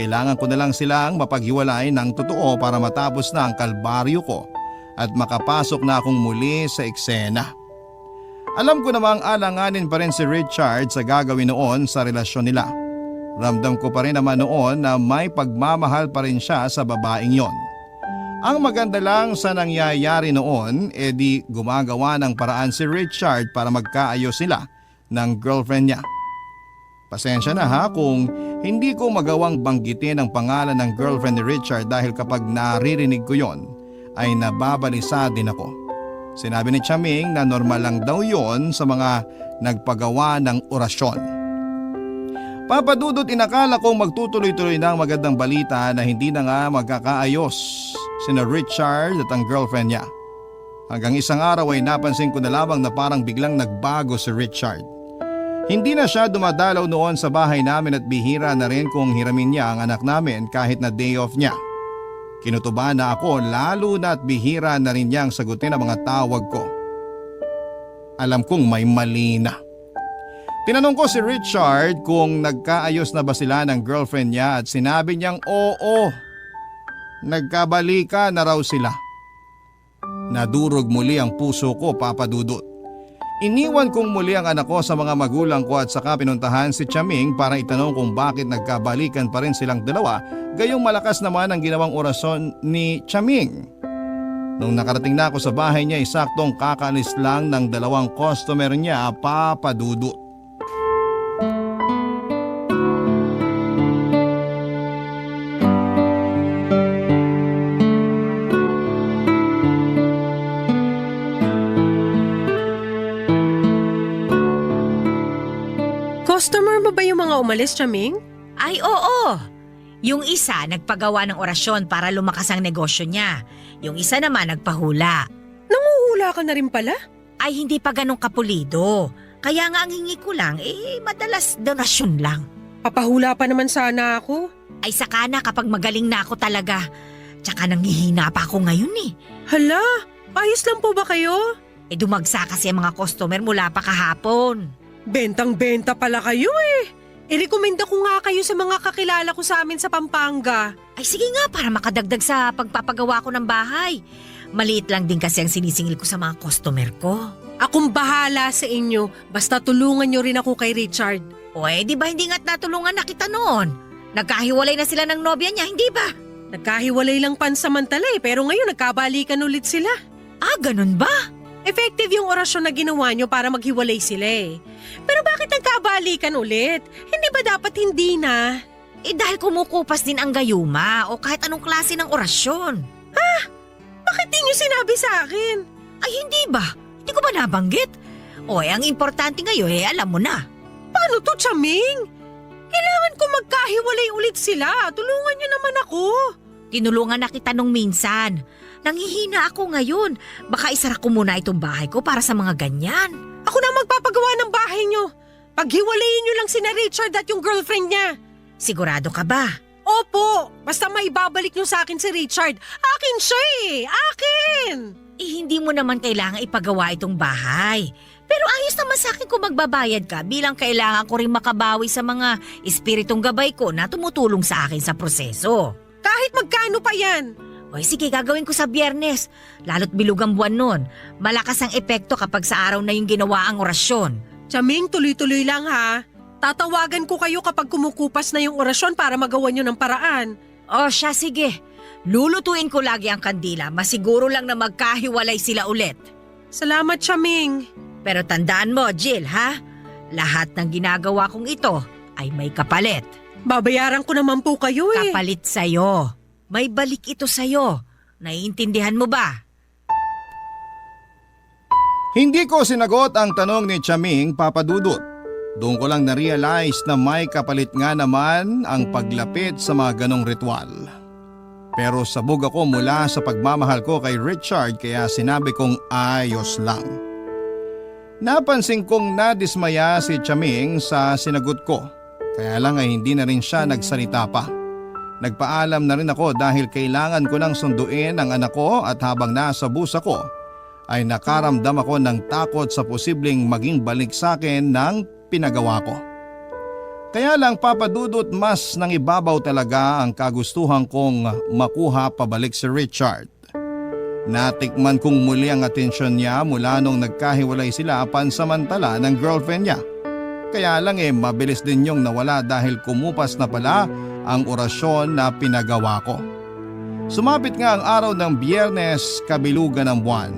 Kailangan ko na lang silang mapaghiwalay ng totoo para matapos na ang kalbaryo ko at makapasok na akong muli sa eksena. Alam ko namang alanganin pa rin si Richard sa gagawin noon sa relasyon nila. Ramdam ko pa rin naman noon na may pagmamahal pa rin siya sa babaeng yon. Ang maganda lang sa nangyayari noon, di gumagawa ng paraan si Richard para magkaayos sila ng girlfriend niya. Pasensya na ha kung hindi ko magawang banggitin ang pangalan ng girlfriend ni Richard dahil kapag naririnig ko yon ay nababalisa din ako. Sinabi ni Chaming na normal lang daw yon sa mga nagpagawa ng orasyon. Papa Dudut, inakala kong magtutuloy-tuloy na ang magandang balita na hindi na nga magkakaayos sina Richard at ang girlfriend niya. Hanggang isang araw ay napansin ko na lamang na parang biglang nagbago si Richard. Hindi na siya dumadalaw noon sa bahay namin at bihira na rin kung hiramin niya ang anak namin kahit na day off niya. Kinutuba na ako lalo na at bihira na rin niyang sagutin ang mga tawag ko. Alam kong may mali na. Tinanong ko si Richard kung nagkaayos na ba sila ng girlfriend niya at sinabi niyang oo. Nagkabalika na raw sila. Nadurog muli ang puso ko, Papa Dudut. Iniwan kong muli ang anak ko sa mga magulang ko at saka pinuntahan si Chaming para itanong kung bakit nagkabalikan pa rin silang dalawa, gayong malakas naman ang ginawang orasyon ni Chaming. Nung nakarating na ako sa bahay niya, saktong kakalis lang ng dalawang customer niya, Papa Dudut. Customer mo ba yung mga umalis, Chaming? Ay oo! Yung isa nagpagawa ng orasyon para lumakas ang negosyo niya. Yung isa naman nagpahula. Nanguhula ka na rin pala? Ay hindi pa ganong kapulido. Kaya nga ang hingi ko lang, madalas donasyon lang. Papahula pa naman sana ako. Ay saka na kapag magaling na ako talaga. Tsaka nanghihina pa ako ngayon eh. Hala, ayos lang po ba kayo? Dumagsa kasi ang mga customer mula pa kahapon. Bentang-benta pala kayo eh. I-recommenda ko nga kayo sa mga kakilala ko sa amin sa Pampanga. Ay sige nga para makadagdag sa pagpapagawa ko ng bahay. Maliit lang din kasi ang sinisingil ko sa mga customer ko. Akong bahala sa inyo. Basta tulungan nyo rin ako kay Richard. O di ba hindi nga't natulungan na kita noon? Nagkahiwalay na sila ng nobya niya, hindi ba? Nagkahiwalay lang pansamantala pero ngayon nagkabalikan ulit sila. Ah, ganun ba? Effective yung orasyon na ginawa nyo para maghiwalay sila eh. Pero bakit nagkabalikan ulit? Hindi ba dapat hindi na? Dahil kumukupas din ang gayuma o kahit anong klase ng orasyon. Bakit di nyo sinabi sa akin? Ay hindi ba? Hindi ko ba nabanggit? Ang importante ngayon alam mo na. Paano to, Chaming? Kailangan ko magkahiwalay ulit sila. Tulungan nyo naman ako. Tinulungan na kita nung minsan. Nanghihina ako ngayon. Baka isara ko muna itong bahay ko para sa mga ganyan. Ako na magpapagawa ng bahay nyo. Paghiwalayin nyo lang sina Richard at yung girlfriend niya. Sigurado ka ba? Opo, basta may babalik nyo sa akin si Richard. Akin siya eh, akin! Hindi mo naman kailangan ipagawa itong bahay. Pero ayos naman sa akin kung magbabayad ka bilang kailangan ko rin makabawi sa mga espiritong gabay ko na tumutulong sa akin sa proseso. Kahit magkano pa yan? Oy, sige, gagawin ko sa Biyernes. Lalo't bilog ang buwan nun. Malakas ang epekto kapag sa araw na yung ginawa ang orasyon. Chaming, tuloy-tuloy lang ha. Tatawagan ko kayo kapag kumukupas na yung orasyon para magawa nyo ng paraan. O siya, sige. Lulutuin ko lagi ang kandila. Masiguro lang na magkahiwalay sila ulit. Salamat, Chaming. Pero tandaan mo, Jill, ha? Lahat ng ginagawa kong ito ay may kapalit. Babayaran ko naman po kayo eh. Kapalit sa'yo. May balik ito sa'yo. Naiintindihan mo ba? Hindi ko sinagot ang tanong ni Chaming, Papa Dudut. Doon ko lang na-realize na may kapalit nga naman ang paglapit sa mga ganong ritual. Pero sabog ako mula sa pagmamahal ko kay Richard kaya sinabi kong ayos lang. Napansin kong nadismaya si Chaming sa sinagot ko. Kaya lang ay hindi na rin siya nagsalita pa. Nagpaalam na rin ako dahil kailangan ko nang sunduin ang anak ko at habang nasa bus ako ay nakaramdam ako ng takot sa posibleng maging balik sa akin ng pinagawa ko. Kaya lang Papa Dudut, mas nangibabaw talaga ang kagustuhan kong makuha pabalik si Richard. Natikman kong muli ang atensyon niya mula nung nagkahiwalay sila pansamantala ng girlfriend niya. Kaya lang mabilis din yung nawala dahil kumupas na pala ang orasyon na pinagawa ko. Sumapit nga ang araw ng Biyernes, kabilugan ng buwan.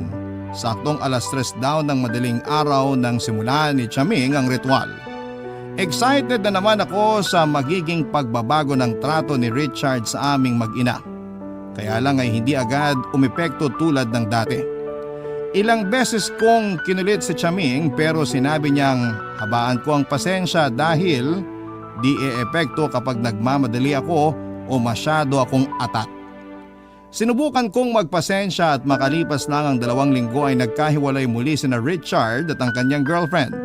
Saktong 3:00 daw ng madaling araw nang simulan ni Chaming ang ritual. Excited na naman ako sa magiging pagbabago ng trato ni Richard sa aming mag-ina. Kaya lang ay hindi agad umepekto tulad ng dati. Ilang beses kong kinulit si Chaming pero sinabi niyang habaan ko ang pasensya dahil di e-epekto kapag nagmamadali ako o masyado akong atat. Sinubukan kong magpasensya at makalipas lang ang 2 linggo ay nagkahiwalay muli sina Richard at ang kanyang girlfriend.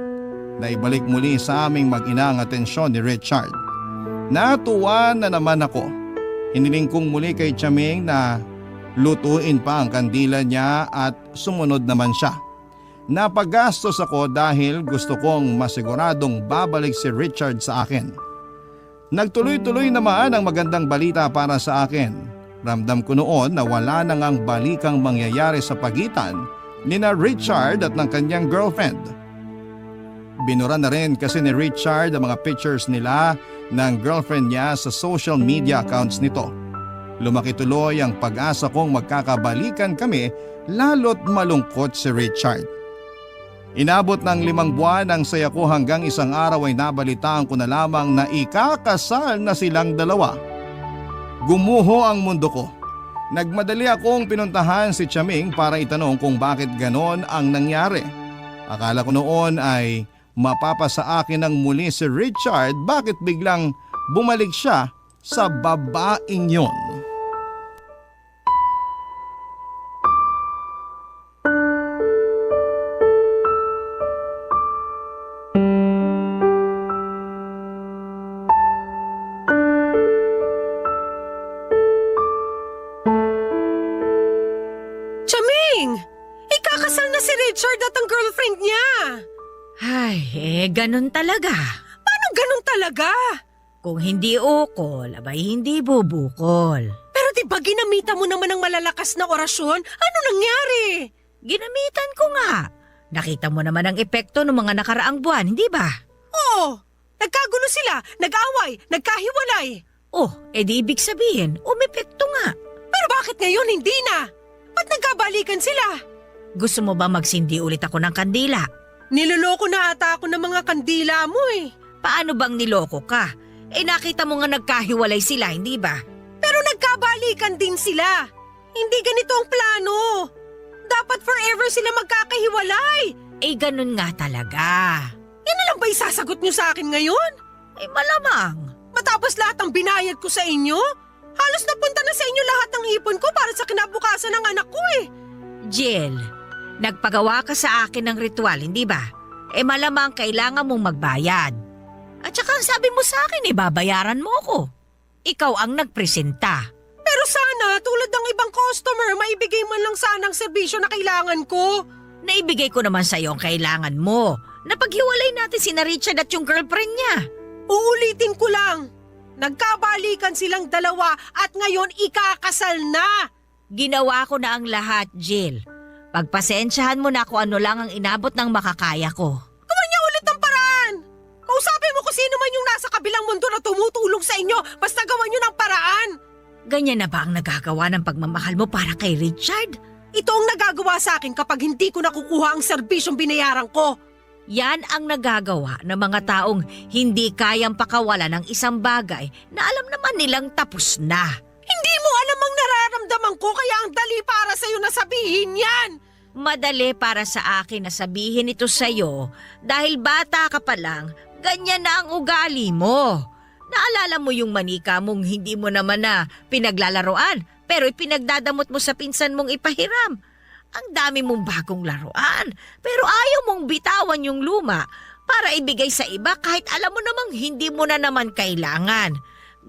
Naibalik muli sa aming mag-ina ang atensyon ni Richard. Natuwa na naman ako. Hiniling kong muli kay Chaming na lutuin pa ang kandila niya at sumunod naman siya. Napagastos ako dahil gusto kong masiguradong babalik si Richard sa akin. Nagtuloy-tuloy naman ang magandang balita para sa akin. Ramdam ko noon na wala nang ang balikang mangyayari sa pagitan nina Richard at ng kanyang girlfriend. Binura na rin kasi ni Richard ang mga pictures nila ng girlfriend niya sa social media accounts nito. Lumaki tuloy ang pag-asa kong magkakabalikan kami lalo't malungkot si Richard. Inabot ng 5 buwan ang saya ko hanggang isang araw ay nabalitaan ko na lamang na ikakasal na silang dalawa. Gumuho ang mundo ko. Nagmadali akong pinuntahan si Chaming para itanong kung bakit ganon ang nangyari. Akala ko noon ay mapapasa akin ng muli si Richard, bakit biglang bumalik siya sa babaeng yon. Chaming! Ikakasal na si Richard at ang girlfriend niya! Ay, ganun talaga. Paano ganun talaga? Kung hindi ukol, abay hindi bubukol. Pero di ba ginamita mo naman ng malalakas na orasyon? Ano nangyari? Ginamitan ko nga. Nakita mo naman ang epekto ng mga nakaraang buwan, hindi ba? Oo! Nagkagulo sila, nag-away, nagkahiwalay. Oh, edi ibig sabihin, umepekto nga. Pero bakit ngayon hindi na? Ba't nagkabalikan sila? Gusto mo ba magsindi ulit ako ng kandila? Niloloko na ata ako ng mga kandila mo eh. Paano bang niloko ka? Nakita mo nga nagkahiwalay sila, hindi ba? Pero nagkabalikan din sila. Hindi ganito ang plano. Dapat forever sila magkakahiwalay. Ganun nga talaga. Yan na lang ba isasagot niyo sa akin ngayon? Malamang. Matapos lahat ng binayad ko sa inyo? Halos napunta na sa inyo lahat ng ipon ko para sa kinabukasan ng anak ko eh. Jill, nagpagawa ka sa akin ng ritual, hindi ba? Malamang kailangan mong magbayad. At saka ang sabi mo sa akin, babayaran mo ako. Ikaw ang nagpresenta. Pero sana, tulad ng ibang customer, maibigay man lang sana ang serbisyo na kailangan ko. Naibigay ko naman sa'yo ang kailangan mo. Napaghiwalay natin si Richard at yung girlfriend niya. Uulitin ko lang. Nagkabalikan silang dalawa at ngayon ikakasal na. Ginawa ko na ang lahat, Jill. Pagpasensyahan mo na kung ano lang ang inabot ng makakaya ko. Gawin niya ulit ang paraan. Kausapin mo kung sino man yung nasa kabilang mundo na tumutulong sa inyo. Basta gawan niyo ng paraan. Ganyan na ba ang nagagawa ng pagmamahal mo para kay Richard? Ito ang nagagawa sa akin kapag hindi ko nakukuha ang serbisyong binayaran ko. Yan ang nagagawa ng mga taong hindi kayang pakawalan ng isang bagay na alam naman nilang tapos na. Hindi mo alam ang nararamdaman ko kaya ang dali para sa'yo na sabihin yan. Madali para sa akin na sabihin ito sa'yo dahil bata ka pa lang, ganyan na ang ugali mo. Naalala mo yung manika mong hindi mo naman na pinaglalaroan pero ipinagdadamot mo sa pinsan mong ipahiram. Ang dami mong bagong laruan pero ayaw mong bitawan yung luma para ibigay sa iba kahit alam mo namang hindi mo na naman kailangan.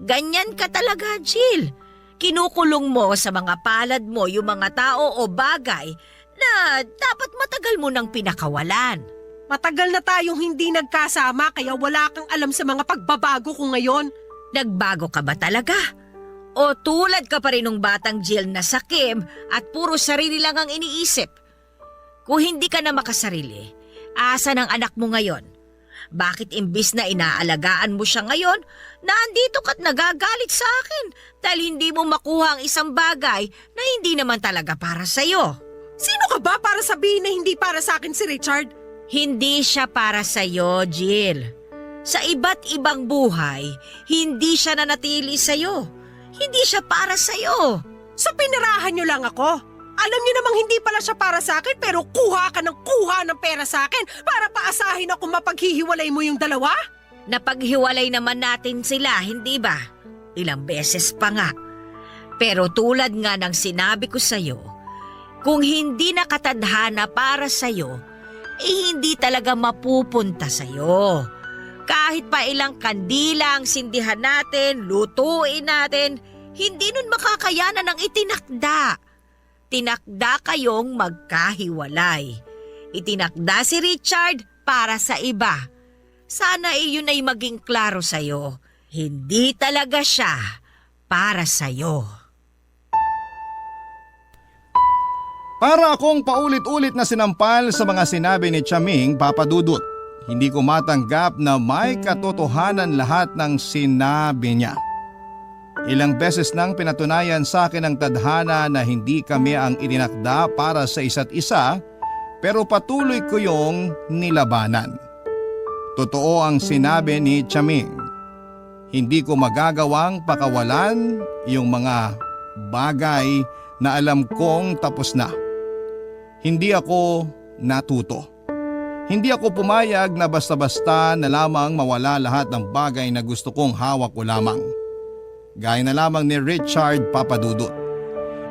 Ganyan ka talaga, Jill. Kinukulong mo sa mga palad mo yung mga tao o bagay na dapat matagal mo nang pinakawalan. Matagal na tayong hindi nagkasama kaya wala kang alam sa mga pagbabago ko ngayon. Nagbago ka ba talaga? O tulad ka pa rin ng batang Jill na sakim at puro sarili lang ang iniisip? Kung hindi ka na makasarili, asa ng anak mo ngayon? Bakit imbis na inaalagaan mo siya ngayon, nandito ka't nagagalit sa akin dahil hindi mo makuha ang isang bagay na hindi naman talaga para sa'yo? Sino ka ba para sabihin na hindi para sa akin si Richard? Hindi siya para sa'yo, Jill. Sa iba't ibang buhay, hindi siya nanatili sa'yo. Hindi siya para sa'yo. So pinirahan niyo lang ako? Alam niyo namang hindi pala siya para sa akin pero kuha ka ng pera sa akin para paasahin ako mapaghihiwalay mo yung dalawa? Napaghiwalay naman natin sila, hindi ba? Ilang beses pa nga. Pero tulad nga ng sinabi ko sa'yo, kung hindi nakatadhana para sa'yo, hindi talaga mapupunta sa'yo. Kahit pa ilang kandila ang sindihan natin, lutuin natin, hindi nun makakayanan ang itinakda. Tinakda kayong magkahiwalay. Itinakda si Richard para sa iba. Sana iyon ay maging klaro sa'yo. Hindi talaga siya para sa'yo. Para akong paulit-ulit na sinampal sa mga sinabi ni Chaming, Papa Dudut. Hindi ko matanggap na may katotohanan lahat ng sinabi niya. Ilang beses nang pinatunayan sa akin ng tadhana na hindi kami ang itinakda para sa isa't isa, pero patuloy ko yung nilabanan. Totoo ang sinabi ni Chaming. Hindi ko magagawang pakawalan yung mga bagay na alam kong tapos na. Hindi ako natuto. Hindi ako pumayag na basta-basta na lamang mawala lahat ng bagay na gusto kong hawak ko lamang. Gaya na lamang ni Richard, Papa Dudut.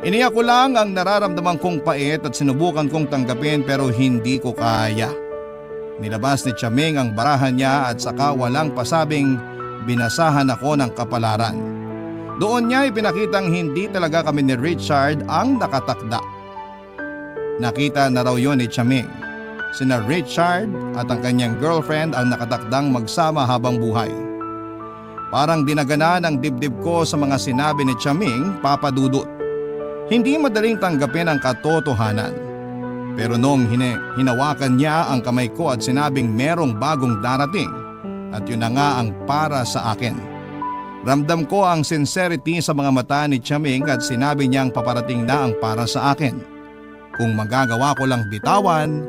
Iniyak ko lang ang nararamdaman kong pait at sinubukan kong tanggapin pero hindi ko kaya. Nilabas ni Chaming ang barahan niya at saka walang pasabing binasahan ako ng kapalaran. Doon niya ipinakitang hindi talaga kami ni Richard ang nakatakda. Nakita na raw yun ni Chaming. Sina Richard at ang kanyang girlfriend ang nakatakdang magsama habang buhay. Parang dinagana ng dibdib ko sa mga sinabi ni Chaming, Papa Dudut. Hindi madaling tanggapin ang katotohanan. Pero noong hinawakan niya ang kamay ko at sinabing merong bagong darating, at yun na nga ang para sa akin. Ramdam ko ang sincerity sa mga mata ni Chaming at sinabi niyang paparating na ang para sa akin. Kung magagawa ko lang bitawan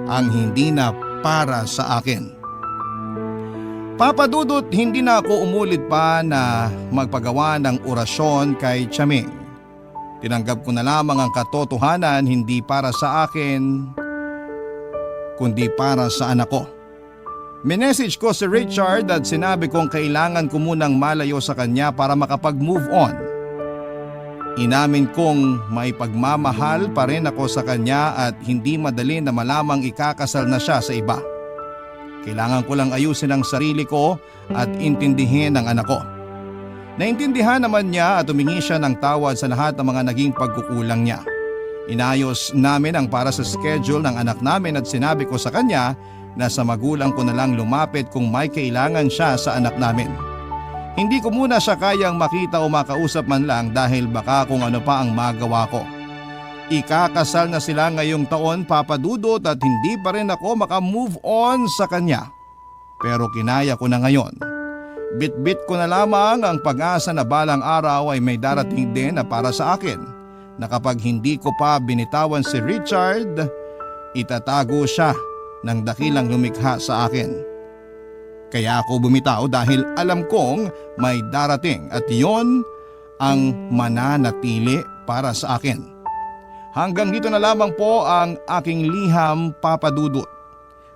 ang hindi na para sa akin. Papa Dudut, hindi na ako umulit pa na magpagawa ng orasyon kay Chaming. Tinanggap ko na lamang ang katotohanan hindi para sa akin, kundi para sa anak ko. Minessage ko si Richard at sinabi kong kailangan ko munang malayo sa kanya para makapag-move on. Inamin kong may pagmamahal pa rin ako sa kanya at hindi madali na malamang ikakasal na siya sa iba. Kailangan ko lang ayusin ang sarili ko at intindihin ang anak ko. Naintindihan naman niya at humingi siya ng tawad sa lahat ng mga naging pagkukulang niya. Inayos namin ang para sa schedule ng anak namin at sinabi ko sa kanya na sa magulang ko na lang lumapit kung may kailangan siya sa anak namin. Hindi ko muna siya kayang makita o makausap man lang dahil baka kung ano pa ang magawa ko. Ikakasal na sila ngayong taon, Papa Dudut, at hindi pa rin ako makamove on sa kanya. Pero kinaya ko na ngayon. Bit-bit ko na lamang ang pag-asa na balang araw ay may darating din na para sa akin, na kapag hindi ko pa binitawan si Richard, itatago siya ng dakilang lumikha sa akin. Kaya ako bumitaw dahil alam kong may darating at yon ang mananatili para sa akin. Hanggang dito na lamang po ang aking liham, Papa Dudut.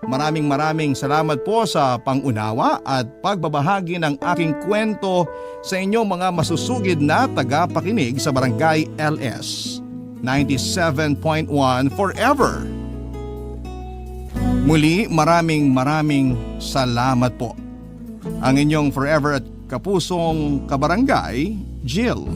Maraming salamat po sa pangunawa at pagbabahagi ng aking kwento sa inyong mga masusugid na tagapakinig sa Barangay LS 97.1 Forever. Muli maraming salamat po. Ang inyong forever at kapusong kabarangay, Jill.